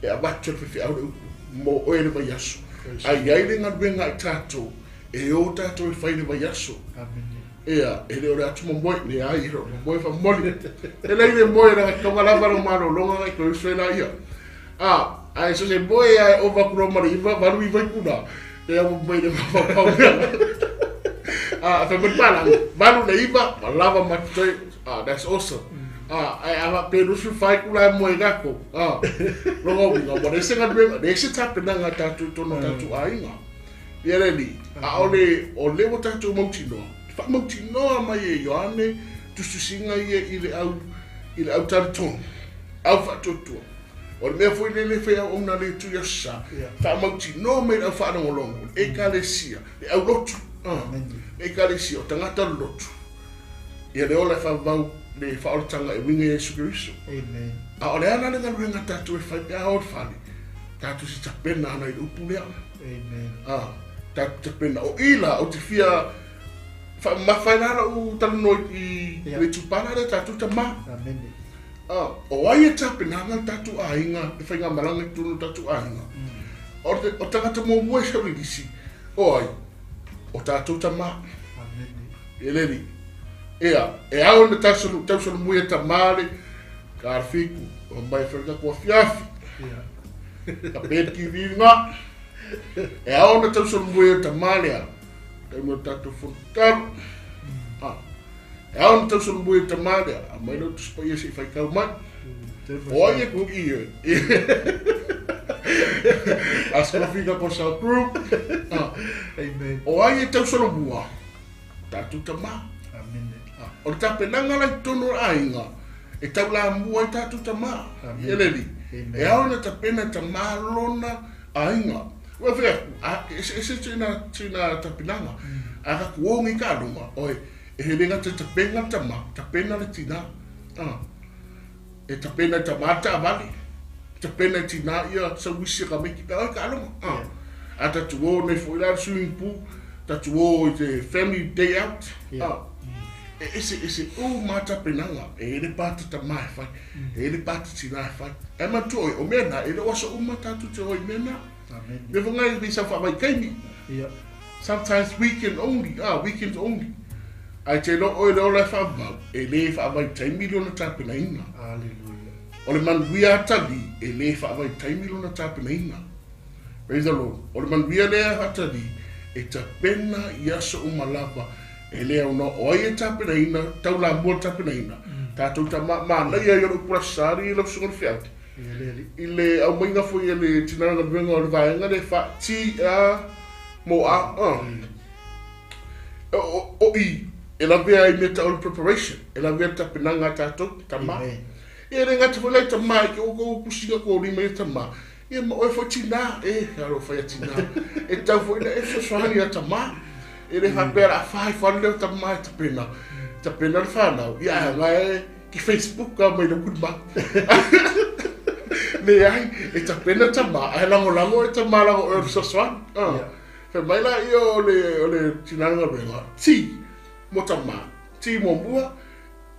e avatu e le faifeau le upu mo oe le vaiaso. Praise A i ai le galuega a i tatou, e o tatou e fai le vaiaso. Amen. Ea, e le o le atu momoe, leai, e le o le momoe faamomoli. E leai le moe, leaga e taunga lava lau malologa nai toe uso e laia. A, ae so se moe a e ova atu loa ma le iva, valu iva i puna, e au mai le mafaufau mea. A, fai mai le palagi, valu le iva, ua lava ma totoe. A, that's awesome. A, ae a faapea 24 itula e moe ai tatou, a, lona uiga, ua leai se galuega, leai se tapenaga a tatou i totonu o tatou aiga. Ia le alii, ʻaʻole, o lea ua tatou mautinoa, e faamautinoa mai e Ioane tusitusiga ia i le au, i le au talitonu, au faatuatua. O le mea foi lea e fai auauna a le Itu i Aso Sa, faamautinoa mai le au faalogologo, le Ekalesia, le au lotu, le Ekalesia, o tagata o le lotu. Ia le ola e faavavau le faaolataga e uiga i Iesu Keriso. Amen. A o le a la le galuega a tatou e fai pe a o i le fale? Tatou te tapena ana i le upu lea. Amen. A, tatou tapena. O i la, ou te fia Faamamafa ai la la'u talanoa i le itupa la lea tatou tamā. Amene. O ai e tapenaga le tatou aiga, le faigamalaga i totonu o le tatou aiga? O le tagata muamua e sau i le lisi, o ai? O tatou tamā. Amene. E le alii. Ea, e ao ona tausolomua ia tamā le karafiku, o mai fai le tatou afiafi. Ka pē TV ngā. E ao ona tausolomua ia tamā lea. Taimi o tatou fono tatalo. E ao ona tausolomua ia tamā lea, aumai lau Tusi Paia se i faitau mai. O ai e kuki e? Last coffee ka ko sa group. Amen. O ai e tausolomua? Tatou tamā. Amen. O le tapenaga la i totonu o le aiga, e taulamua ai tatou tamā. Amen. E le alii. Amen. E ao ona tapena e tamā lona aiga. Ua fai atu, a, eseese tina tapenaga. A ka kuogi ka luma, oe, e hele gata tapena le tamā, tapena le tinā. E tapena e tamā le taavale, tapena e tinā ia sauisi a ka maiki pe oe ka luma. A tatu o nei foi la le swimming pool, tatu o i te family day out. E ese ese uma tapenaga, e hele pa te tamā e fai, e hele pa te tinā e fai. Ae manatua oe, o mea na, e le o aso uma tatou te o i mea na. Amen. Mea foi ngai nei sau faavaitaimi. Sometimes weekend only, weekends only. Ae te iloa oe le ola e faavavau, e le faavaitaimi lona tapenaina. Hallelujah. O le manuia atali, e le faavaitaimi lona tapenaina. Praise the Lord. O le manuia lea atali, e tapena i aso uma lava. E le au noa o ai e tapenaina, taulamua le tapenaina. Tatou tama, manaia ia o le upu lasari i lau susuga i le feau. I le aumaiga foi e le tina galuega o le vaega lea fa T A mo A o i e lavea ai mea tau o le preparation, e lavea le tapenaga a tatou tama. Ia e le gata foi la i tama i ke outou pusiga koli mai e tama. Ia ma oe foi tina, e alofa ia tina. E tau foi na e fesoasoani ia tama. E le faapea la whai whare leo tama e tapena. Tapena le whanau. Ia ae ngai e ki Facebook a mai le ma. Le ai, e tapena tama, ae langolango e tama lango e fesoasoani. Fai mai la ia o le tina galuega, ti mo tama, ti mo mua,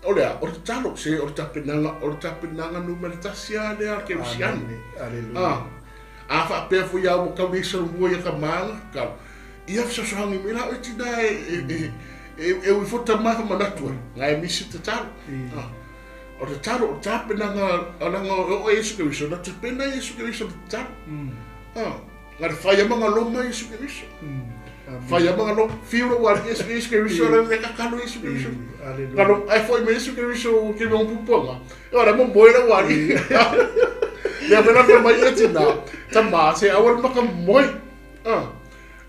o le a, o le tatalo, se o le tapenaga numera tasi a lea a le kerisiano. Aleluia. A faapea foi a ua tau le solomua ia tamaga, tatalo. Ia fesoasoani mai la oe tina e ui fo tama ka manatu ai, ngai misi tatalo. O le tatalo, o le tapenaga, alanga o Iesu Keriso, na tapena Iesu Keriso le tatalo. Nga le whai amanga loma Iesu Keriso. Whai amanga loma, whiu ro wari Iesu Keriso, le kakalo Iesu Keriso. Aleluia. Ngalo, ai foi me Iesu Keriso ke me pupuanga. E ora mo moe ra wari. Lea wena whai mai e tina, tama se awal maka moe.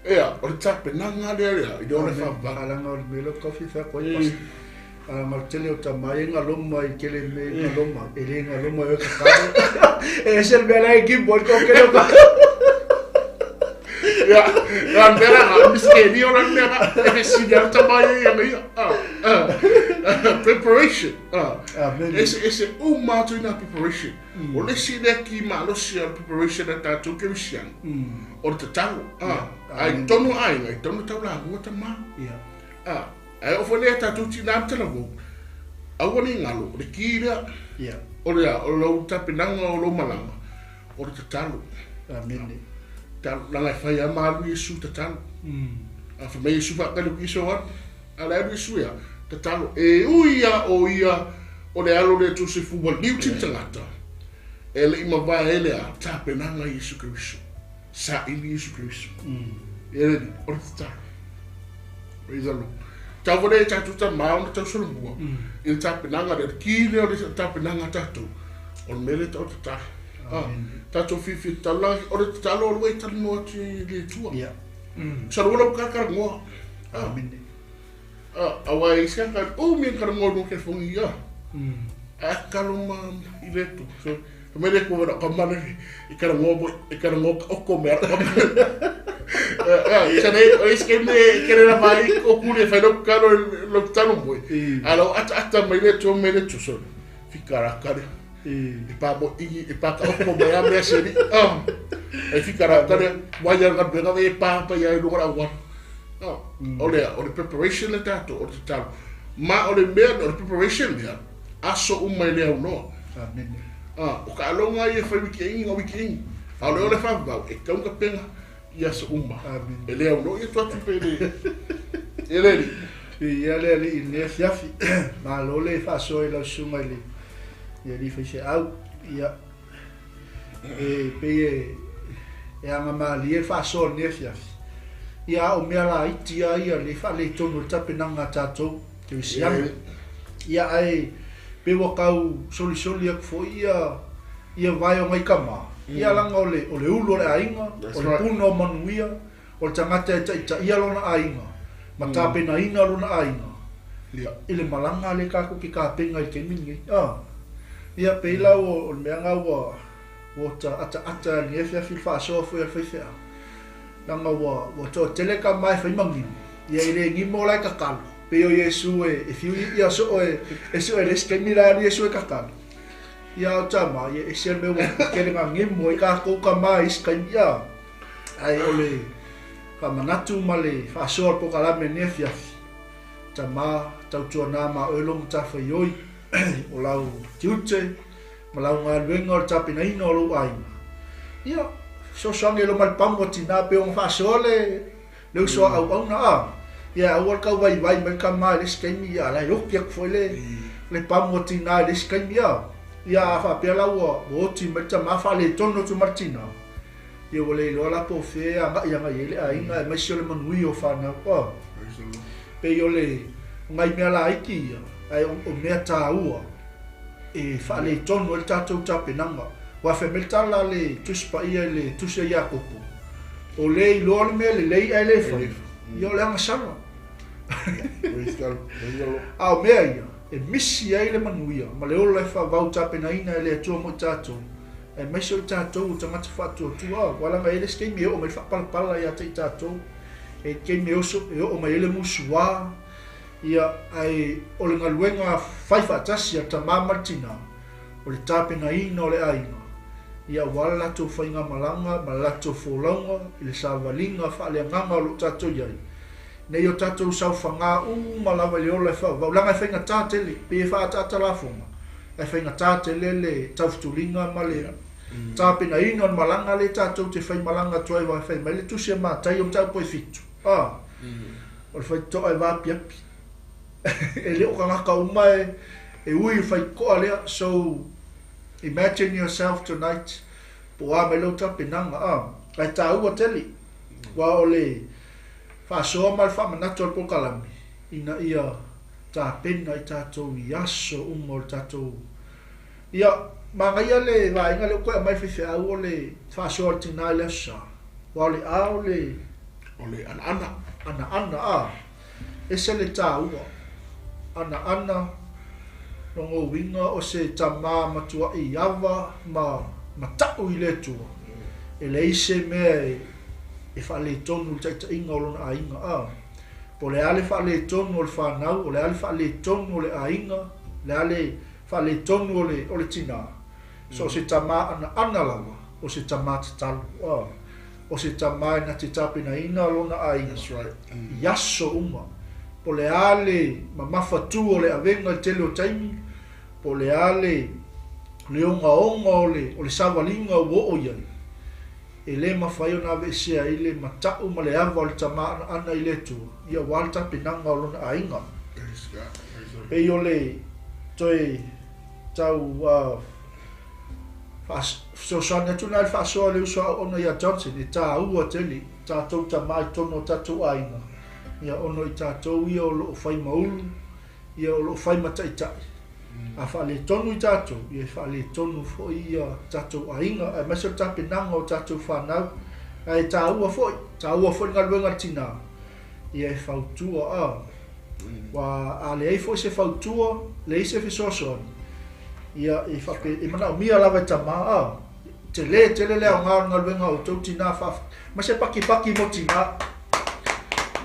Ea, o le tapenaga lea lea, i le ole whaavava. Alanga o le mea leo kofi whea koe pas. Alanga o le tele o tama e ngā loma i kele me ngā loma. E le ngā loma e o kakalo. E ese le mea lai ki mo ko kele o kakalo. Ia, ia mea la, miskeni o la mea la, e he sini au tama e ia ia. Preparation. Amen. Ese, ese uma atu ina preparation. O le isi lea ki malosi o le preparation a tatou kerisiano. O le tatalo. Ai tonu aiga, ai tonu taulamua tama. Ai o foi lea tatou tina ma talavou. Aua ne i galo, o le ki lea. O le a, o lou tapenaga o lou malaga, o le tatalo. Amen. Tatalo, langa e fai a malu Iesu tatalo. A fai mai Iesu faakali o ki so atu. A le alu Iesu ia, tatalo. E ui ia o ia, o le alo le tu se fu wa liu tini tangata. E le ima vae ele a tapenaga Iesu Keriso. Sa ili Iesu Keriso. E le ni, o le tatalo. Praise the Lord. Tau wale e tātou tā mā ona tau solomua. I le tapenaga le ki lea o le tapenaga tātou. O le mele tau tatalo. Tātou whiwhi tatalo, o le tatalo o lua i talanoa atu i le Atua. Sa lua lau kakara ngoa. Amen. Awa e isi aka, o mea kara ngoa no ke whangi ia. A kalo ma i le Atua. So, mele ko wera ka mana i kara ngoa mo, i kara ngoa ka oko mea ka mana. Sa nei, o isi ke me kere ra mai ko kure whai lau karo lau talo moe. A lau ata ata mai le Atua mai le Atua. So, whikara kare. E pā mo i, e pā ka oko mai a mea seri. E whikara kare, wai a ngā mea e pā pa ia e lunga rau wara. O le o le preparation le tatou, o le tatalo. Ma o le mea, o le preparation lea, aso uma e le aunoa. Amene. O taaloga ia e fai wikiingi o wikiingi. A o le ole faavavau, e tatau ona tapena i aso uma. Amene. E le aunoa, ia tuu atu pe le e le alii. Viia le Alii i lenei afiafi. Malo le faasoa i lau susuga i le i alii faifeau. Ia, e pei e e agamalie le faasoa i lenei afiafi. Ia, a o mea laiti lava ia le faaletonu o le tapenaga a tatou kerisiano. Ia, ae pei ua tau solisoli atu foi ia ia vae o nai tama, ia leaga o le o le ulu o le aiga, o le puna o manuia, o le tagata e taitaia lona aiga ma tapenaina lona aiga i le malaga lea tatou te tapena i le taimi lenei. Ia, pei la o le mea lena ua ua ta ataata i lenei afiafi le faasoa foi a le faifeau, leaga ua toatele tama e fai ma gimo, ia e le gimo la e tatalo, pei o Iesu e fiu ia soo e sue le isi taimi la e alu Iesu e tatalo. Ia a o tama, ia e ese le mea ua tele na gimo ai tatou tama i isi taimi, a. Ae o le faamanatu ma le faasoa o le polokalame i lenei afiafi, tama, tautuana ma oe lou matafaioi, o lau tiute ma lau galuega o le tapenaina o lou aiga. Ia, fesoasoani e loma le pamu a tina pei ona faasoa le le uso a auauna a. Ia aua le tau vaivai mai le tama i le isi taimi, ia la e oti atu foi le le pamu a tina i le isi taimi a. Ia a faapea la ua oti mai le tama faaletonu atu ma le tina, ia ua le iloa la po o fea e agai agai ai le aiga aemaise o le manuia o fanau. A. Pei o le o nai mea laiti ia, ae o mea taua e faaletonu ai le tatou tapenaga. Aua fai mai le tala a le Tusi Paia i le Tusi a Iakopo, o le iloa le mea lelei ae le fai, ia o le agasala. A o mea ia, e misi ai le manuia ma le ola e faavau tapenaina e le Atua mo i tatou, aemaise o i tatou o tagata faatuatua. Aua leaga e i ai le isi taimi e oo mai le faapalapala ia te i tatou, e i ai le taimi e oso, e oo mai ai le musuā, ia, ae o le galuega fai faatasi a le tama ma le tinā, o le tapenaina o le aiga, ia aua le latou faigamalaga ma le latou folauga i le savaliga faaleagaga o lo o tatou i ai, nei o tatou saofagā uma lava i le ola e faavavau, leaga e faigata tele, pei e faaataata lafoga, ae faigata tele le taufutuliga ma le tapenaina o le malaga lea tatou te faimalaga atu ai, aua e fai mai le Tusi a Mataio mataupu e 7, a, o le faitotoa e vaapiapi. E le o tagata uma e ui i le faitotoa lea, so imagine yourself tonight, po o a mai lau tapenaga, a, ae taua tele, aua o le faasoa ma le faamanatu o le polokalame, ina ia tapena i tatou i aso uma o le tatou. Ia, manaia le vaega lea ua toe aumai le faifeau o le faasoa a le tinā i le Aso Sa, aua o le a o le. O le anaana. Anaana, a, ese le taua. Anaana, lona uiga o se tama matuai ava ma mata'u i le Atua, e leai se mea e faaletonu i le taitaiga o lona aiga, a. Po o le a le faaletonu o le fanau, o le a le faaletonu o le aiga, o le a le faaletonu o le o le tinā, so o se tama anaana lava, o se tama tatalo, a, o se tama e na te tapenaina lona aiga i aso uma. Po o le a le mamafa tu o le avega i le tele o taimi, po o le a le le ogaoga o le o le savaliga ua oo i ai, e le mafai ona aveesea ai le mata'u ma le ava o le tama anaana i le Atua, ia aua le tapenaga o lona aiga. Pei o le toe tau fesoasoani atu lena i le faasoa a le uso a auauna ia Johnson, e taua tele tatou tama i totonu o tatou aiga, ia ona o i tatou ia o lo o fai ma ulu, ia o lo o fai ma taitai. A faaletonu i tatou, ia e faaletonu foi ia tatou aiga, aemaise o le tapenaga o tatou fanau. Ae taua foi, taua foi le galuega a le tinā, ia e fautua, a. Aua a leai foi se fautua, leai se fesoasoani, ia e fape, e manaomia lava e tama, a. Tele tele le aoga o le galuega a outou tinā, faaf, ma se pakipaki mo tinā.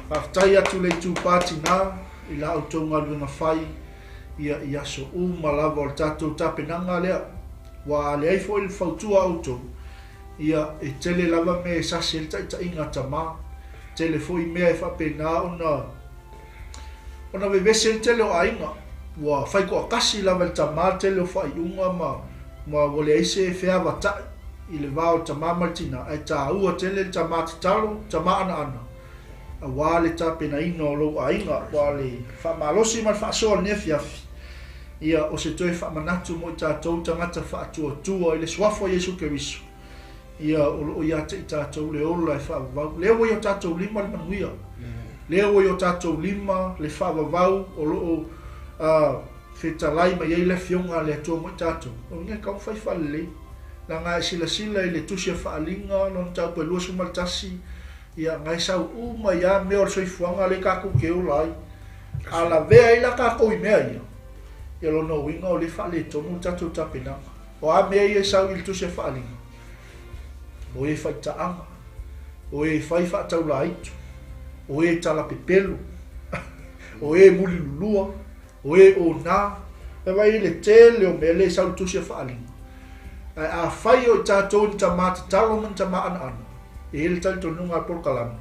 Faafetai atu le itupa tinā i la outou galuega fai, ia i aso uma lava o le tatou tapenaga lea. Ua a leai foi le fautua a outou, ia e tele lava mea e sasi ai le taitaiga a tama. Tele foi mea e faapena ona ona vevese ai le tele o aiga. Ua fai toatasi lava e le tama le tele o faaiuga ma ma ua leai se feavatai i le va o le tama ma le tina, ae taua tele le tama tatalo, tama anaana, aua le tapenaina o lou aiga. Aua le faamalosi ma le faasoa o lenei afiafi, ia o se toe faamanatu mo i tatou tagata faatuatua i le Suafa o Iesu Keriso, Ia, o lo o ia te i tatou le ola e faavavau. Lea ua i o tatou lima le manuia. Lea ua i o tatou lima le faavavau o lo o fetalai mai ai le Afioga a le Atua mo i tatou. O le mea e tatau ona fai faalelei. Leaga a e silasila i le Tusi a Faaaliga, lona mataupu e 21, ia, na e sau uma ai lava mea o le soifuaga lea tatou te ola ai. A lavea ai la tatou i mea ia, ia lona uiga o lea e faaletonu le tatou tapenaga. O a mea ia e sau i le Tusi a Faaaliga? O e faitaaga, o e fai faataulaitu, o e talapepelo, o e mulilulua, o e onā. E vaai i le tele o mea lea e sau i le Tusi a Faaaliga. Ae afai o i tatou ni tama tatalo ma ni tama anaana, e i ai le talitonuga a le polokalame,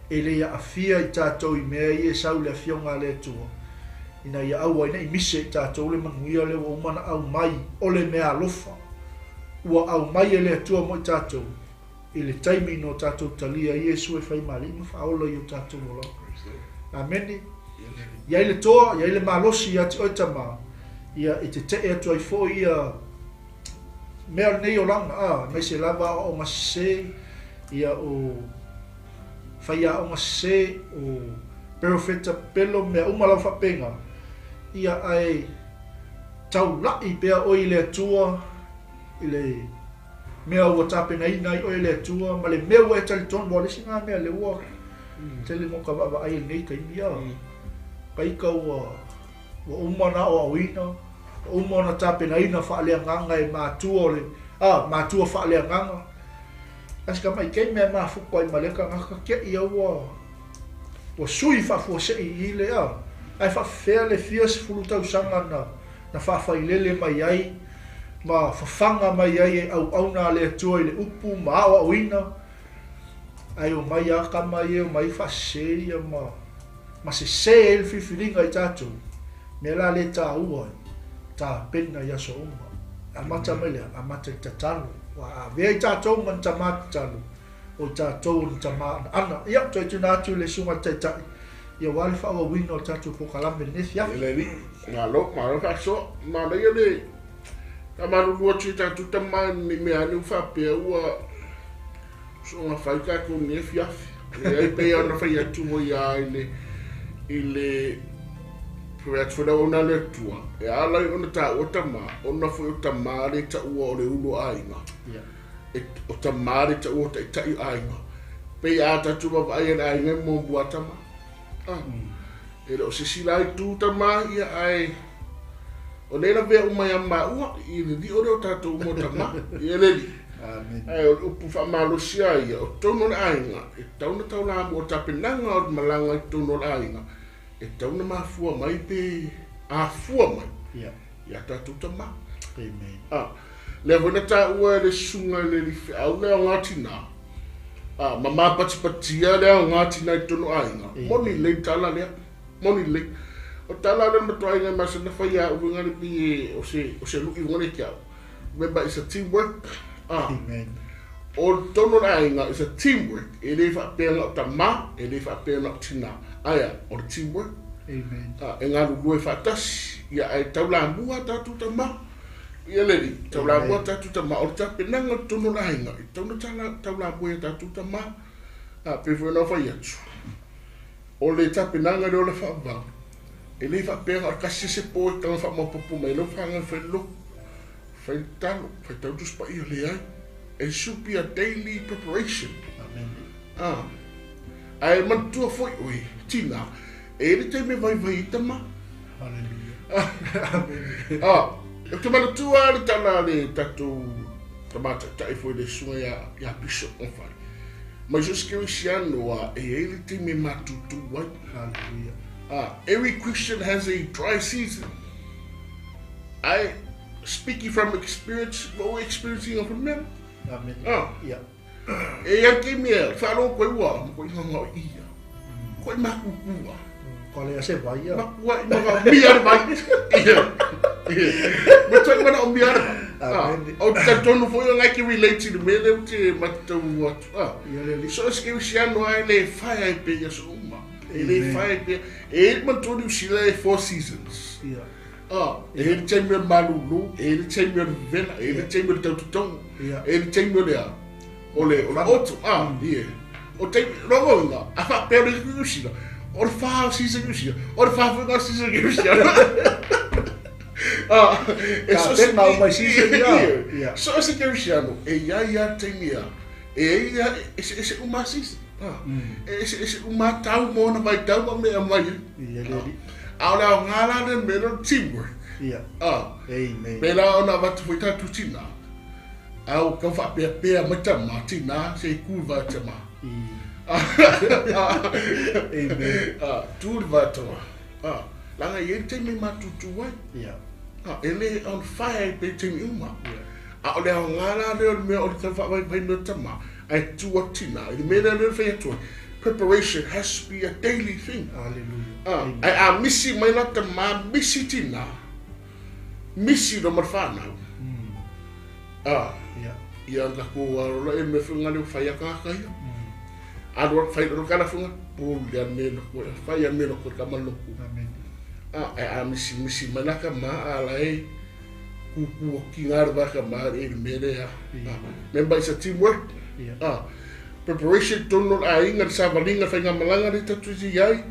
e le aafia i tatou i mea ia e sau i le Afioga a le Atua, ina ia aua ai ne i mise i tatou le manuia lea ua uma ona aumai o le meaalofa ua aumai e le Atua mo i tatou i le taimi na o tatou talia ai Iesu e fai ma Alii ma Faaola i o tatou olaga. Amene. I ai le toa, i ai le malosi ia te oe tama, ia e tetee atu ai foi ia mea o lenei olaga, a, aemaise lava aoaoga sese, ia o faiaoga sese, o perofeta pepelo, mea uma lava faapena, ia ae taulai pea oe i le Atua i le mea ua tapenaina ai oe e le Atua ma le mea ua e talitonu. Aua o le isi lena mea lea ua tele mo ka vaavaai i lenei taimi, a taita ua ua uma ona aoaoina, ua uma ona tapenaina faaleagaga e matua o le, a, matua faaleagaga. Ae si tamai mea mafuta ai ma lea tagata te i a ua ua sui faafuasei i le a. Ae faafefea le fia sefulu tausaga na na faafailele mai ai ma fafaga mai ai e auauna a le Atua i le upu ma aoaoina, ae omai a tama ia e omai faasese ia ma ma sese ai le filifiliga i tatou. Mea la lea e taua ai, tapena i aso uma. Amata mai le amata i le tatalo. Ua avea i tatou ma ni tama tatalo, o i tatou o ni tama anaana. Ia, toe tuuina atu i le Susuga i le Taitai, ia aua le faaauauina o le tatou polokalame i lenei afiafi. Ia le alii, malo, malo faasoa. Manaia le faamalulu atu i tatou tama ne i mea ane ua faapea ua soona fai tatou i lenei afiafi. Leai, pei ona fai atu foi lava i le, i le fai atu foi le auauna a le Atua, e ala ai ona taua tama, ona foi o tama le taua o le ulu o aiga. E, o tama le taua o taitai o aiga. Pei a tatou vaavaai e le aiga e muamua a tama. Ah. E le o se isi la itu tama ia, ae o lea e lavea uma ia maua i le lio lea o tatou uma o tama. Ia le alii. Amen. Ae o le upu faamalosi a ia, o totonu o le aiga, e tatau ona taulamua, o le tapenaga o le malaga i totonu o le aiga, e tatau ona mafua mai pe afua mai ia tatou tama. Amen. Ah, lea foi na taua e le susuga i le alii feau le aoga tina, ah, ma mapatipatia le aoga tina i totonu o aiga. Moni lelei le tala lea, moni lelei. O tala lea na matua aiga e masani ona fai ia au uiga le pei e o se, o se lui uiga le te au. Remember, it's a teamwork. Ah. Amen. O totonu o le aiga, it's a teamwork. E le faapea na o tama, e le faapea na o tina. Ae a, o le teamwork. Amen. Ah, e galulue faatasi. Ia, ae taulamua tatou tama. Ia le alii, taulamua tatou tama. O le tapenaga o totonu o le aiga, e tatau ona taulamua ia tatou tama. Ah, pei foi ona ou fai atu, o le tapenaga lea o le faavavau, E le faapea na o le tasi se po e taga faamaopoopo mai ai lau fanau e fai le lotu, fai le tatalo, faitau Tusi Paia, leai. It should be a daily preparation. Amen. Ah. Ae manatua foi oe, tina, e i ai le taimi e vaivai ai tama. Hallelujah. Amen. Ah, ou te manatua le tala a le tatou tama taitai foi le susuga ia, ia Bishop Ngofai. Mai so o se kerisiano a e i ai le taimi e matutu ai. Hallelujah. Every Christian has a dry season. I, speaking from experience, ua ou experience ina foi mea. Amen. Ah. Yeah. E ia ke mea, whaalo koe ua, ma koe nganga o ia. Koe makukua. Ko le ase vai ia. Makua i manga mia le vai. Ia. Ia. Ma toi mana o mia le vai. Amen. O te tonu foi o ngai ki relate i le mea leo te matau atu. Ia le li. So se ke usiano ai le whai ai pe ia so uma. E le Amen. whai ai pe. E e mantoni usila e four seasons. Ia. E le taimi o le malūlū, e le taimi o le vevela, e le taimi o le tautotogo, Ia. e le taimi o le a, o le, o le autumn, ie. O taimi, logoina, a faapea o le Niu Sila, o le fa o season Niu Sila, o le fa foi o season Niu Sila. E so se Ka pena o mai season, ia. Ie. Ia. So se ke usiano, e ia ia taimi ia, e ia, e se, e se uma season. E se, e se uma tau mona vai tau ma mea mai. Ia le li. A o le ao ngā la le mea o teamwork. Ia. Amen. Pēlā ona avatu foi tatou tinā. A o kau faapeapea mai tamā tinā se i ku le vaatama. Amen. Tu le vaatama. Laga e i ai le taimi e matutu ai. Ia. E lē on fire ai pe taimi uma. Ia. A o le aogā la lea o le mea o le tau faavaivai mea o tamā, ae tu atu tinā. I le mea lea lea na fai atu ai, preparation has to be a daily thing. Hallelujah. Ae a misi mai la tamā, misi tinā, misi lo ma le whānau. Ia. Ia ka ko alo e me whanga leo whai aka aka ia. Alo whai ro kala whanga, pul le me no ko, whai a me no ko ka man no ko. Amen. E a misi misi mai la ka ma ala e ku ku ki ngā rwa ka ma e le me le a. Remember it's a teamwork. Ia. Preparation tono a inga le savalinga whai ngā malanga le tatu i ai.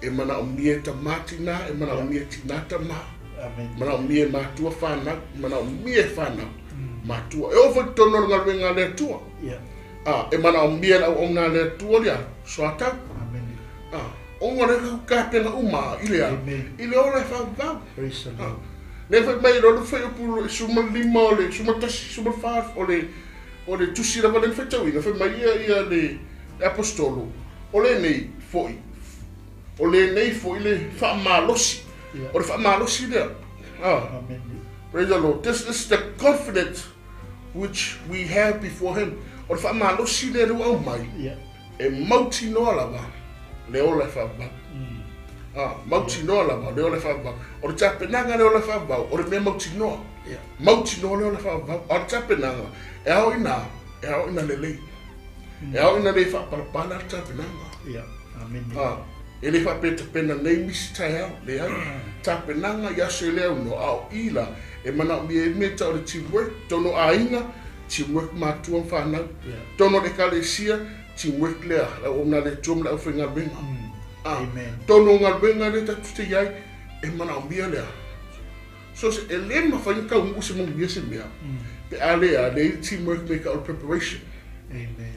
E mana o mie tamati nā, e mana o mie tinata mā. Amen. Mana o mie mātua whānau, mana o mie whānau. Mātua. E o whai tono ngā ruenga le atua. Ia. E mana o mie lau o ngā le atua lea, soatau. Amen. O ngā reka kāpena uma i lea. Amen. I le ora e whau. Praise the Lord. Le whai mai rolo whai opu suma lima o le, suma tasi, suma wha o le, o le tusi lava le whaitauina, whai mai ia ia le apostolo. O le nei foi. O le nei foi le whaamalosi. Ia. O le whaamalosi lea. Amen. Praise the Lord. This is the confidence which we have before him. O le whaamalosi lea lua au mai. Ia. E mauti noa lava, le ola e whaamau. Mauti noa lava, le ola e whaamau. O le tapenaga le ola e whaamau, o le mea mauti noa. Ia. Mauti noa le ola e whaamau. O le tapenaga, e ao ina, e ao ina lelei. E ao ina le whaapalapala le tapenaga. Ia. Amen. E le whaapetapena nei misi tai ao, le ai. Tapenaga i aso e leo no, ao ila, e mana o mea e mea o le teamwork, tono ainga, teamwork mātua whanau. Ia. Tono le kalesia, teamwork lea, lau o ngā le tuam lau whai ngā ruenga. Amen. Tono ngā ruenga le tatu te iai, e mana o mea lea. So se e le mawhai kau ngu se mong mea se mea. Pe a lea, le teamwork make our preparation. Amen.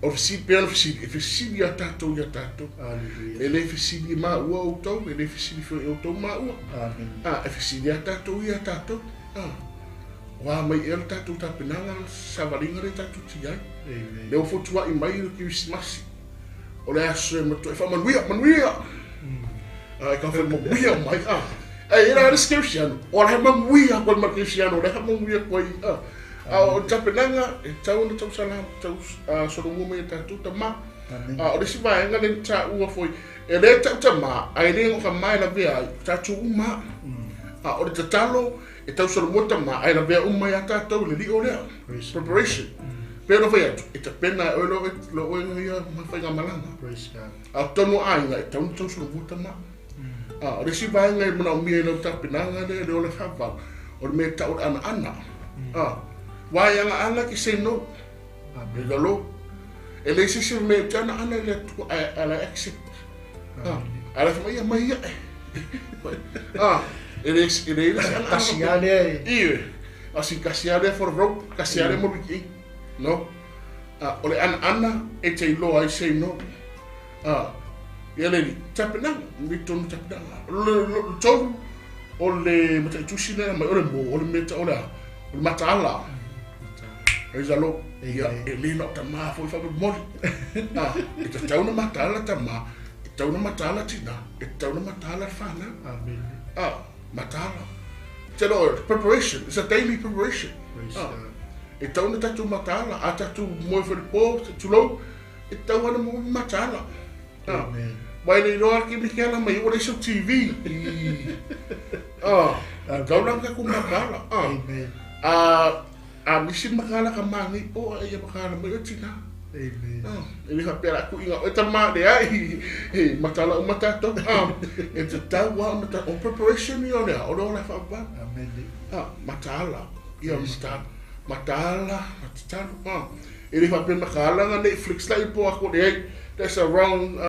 O fesili pea na fesili, e fesili a tātou i a tātou. Hallelujah. E le fesili mā ua o tau, e le fesili whio e o tau mā ua. Amen. E fesili a tātou i a tātou. Wā mai e le tātou tapenaga, savalinga le tātou ti ai. Amen. Le o fotua i mai le Kirisimasi. O le aso e matua, e wha manuia, manuia! E ka wha manuia mai. E era le Kiristiano. O le manuia koe ma Kiristiano, o le manuia koe. O tapenaga, e tau na tau salam, tau soromu mai e tātou tamā. Amen. O le si vaenga le tā ua foi. E le tau tamā, a e le ngoka mai la vea ai, tātou uma. O le tatalo, e tau soromu tamā, a e la vea uma ia tātou, le li o lea. Praise the Lord. Preparation. Pero whai atu, e tapena e oe lo oe ia mawhai ngā malanga. Praise God. A tono ainga, e tau na tau soromu tamā. O le si vaenga e mana o mia i lau tapenaga le, le ole whawau, o le mea tau ana ana. Wai anga ana ki say no. Amen. E lalo. E le sisi me te ana ana i le atua, a la accept. A la whamai ia mai ia e. E le e le le ana ana. Kasi a lea e. Iwe. A si kasi a lea for rope, kasi a lea mo wiki. No. O le ana ana e te iloa ai say no. Ia le ni, tapenaga, mi tonu tapenaga. Le tonu, o le mataitusi lea mai, o le mo, o le mea o le a, o le mataala. Praise the Lord. Ia, e le na o tamā foi whape mori. E te tau na mataala tamā, e tau na mataala tina, e tau na mataala whānau. Amen. Mataala. Te Lord, preparation. It's a daily preparation. Praise God. E tatau ona tatou mataala, a tatou moe foi i le po, tulou, e tatau lava ona maua mataala. Amen. Aua e le iloa lava le taimi e te ala mai ai ua leai sau TV. Ah, e tatau la ona tatou mataala. Amen. A, a misi le mataala a tama nei, o a ia mataala mai oe tina. Amen. Ah, e le faapea o le a tuuina oe tama, leai, e mataala uma tatou. Ah, e tatau lava ona tatou, o preparation ia o le a, o le ola e faavavau. Amen. Ah, mataala, ia mataala, mataala, matatalo. Ah, e le faapea mataala na Netflix la i po atu, leai, that's a wrong.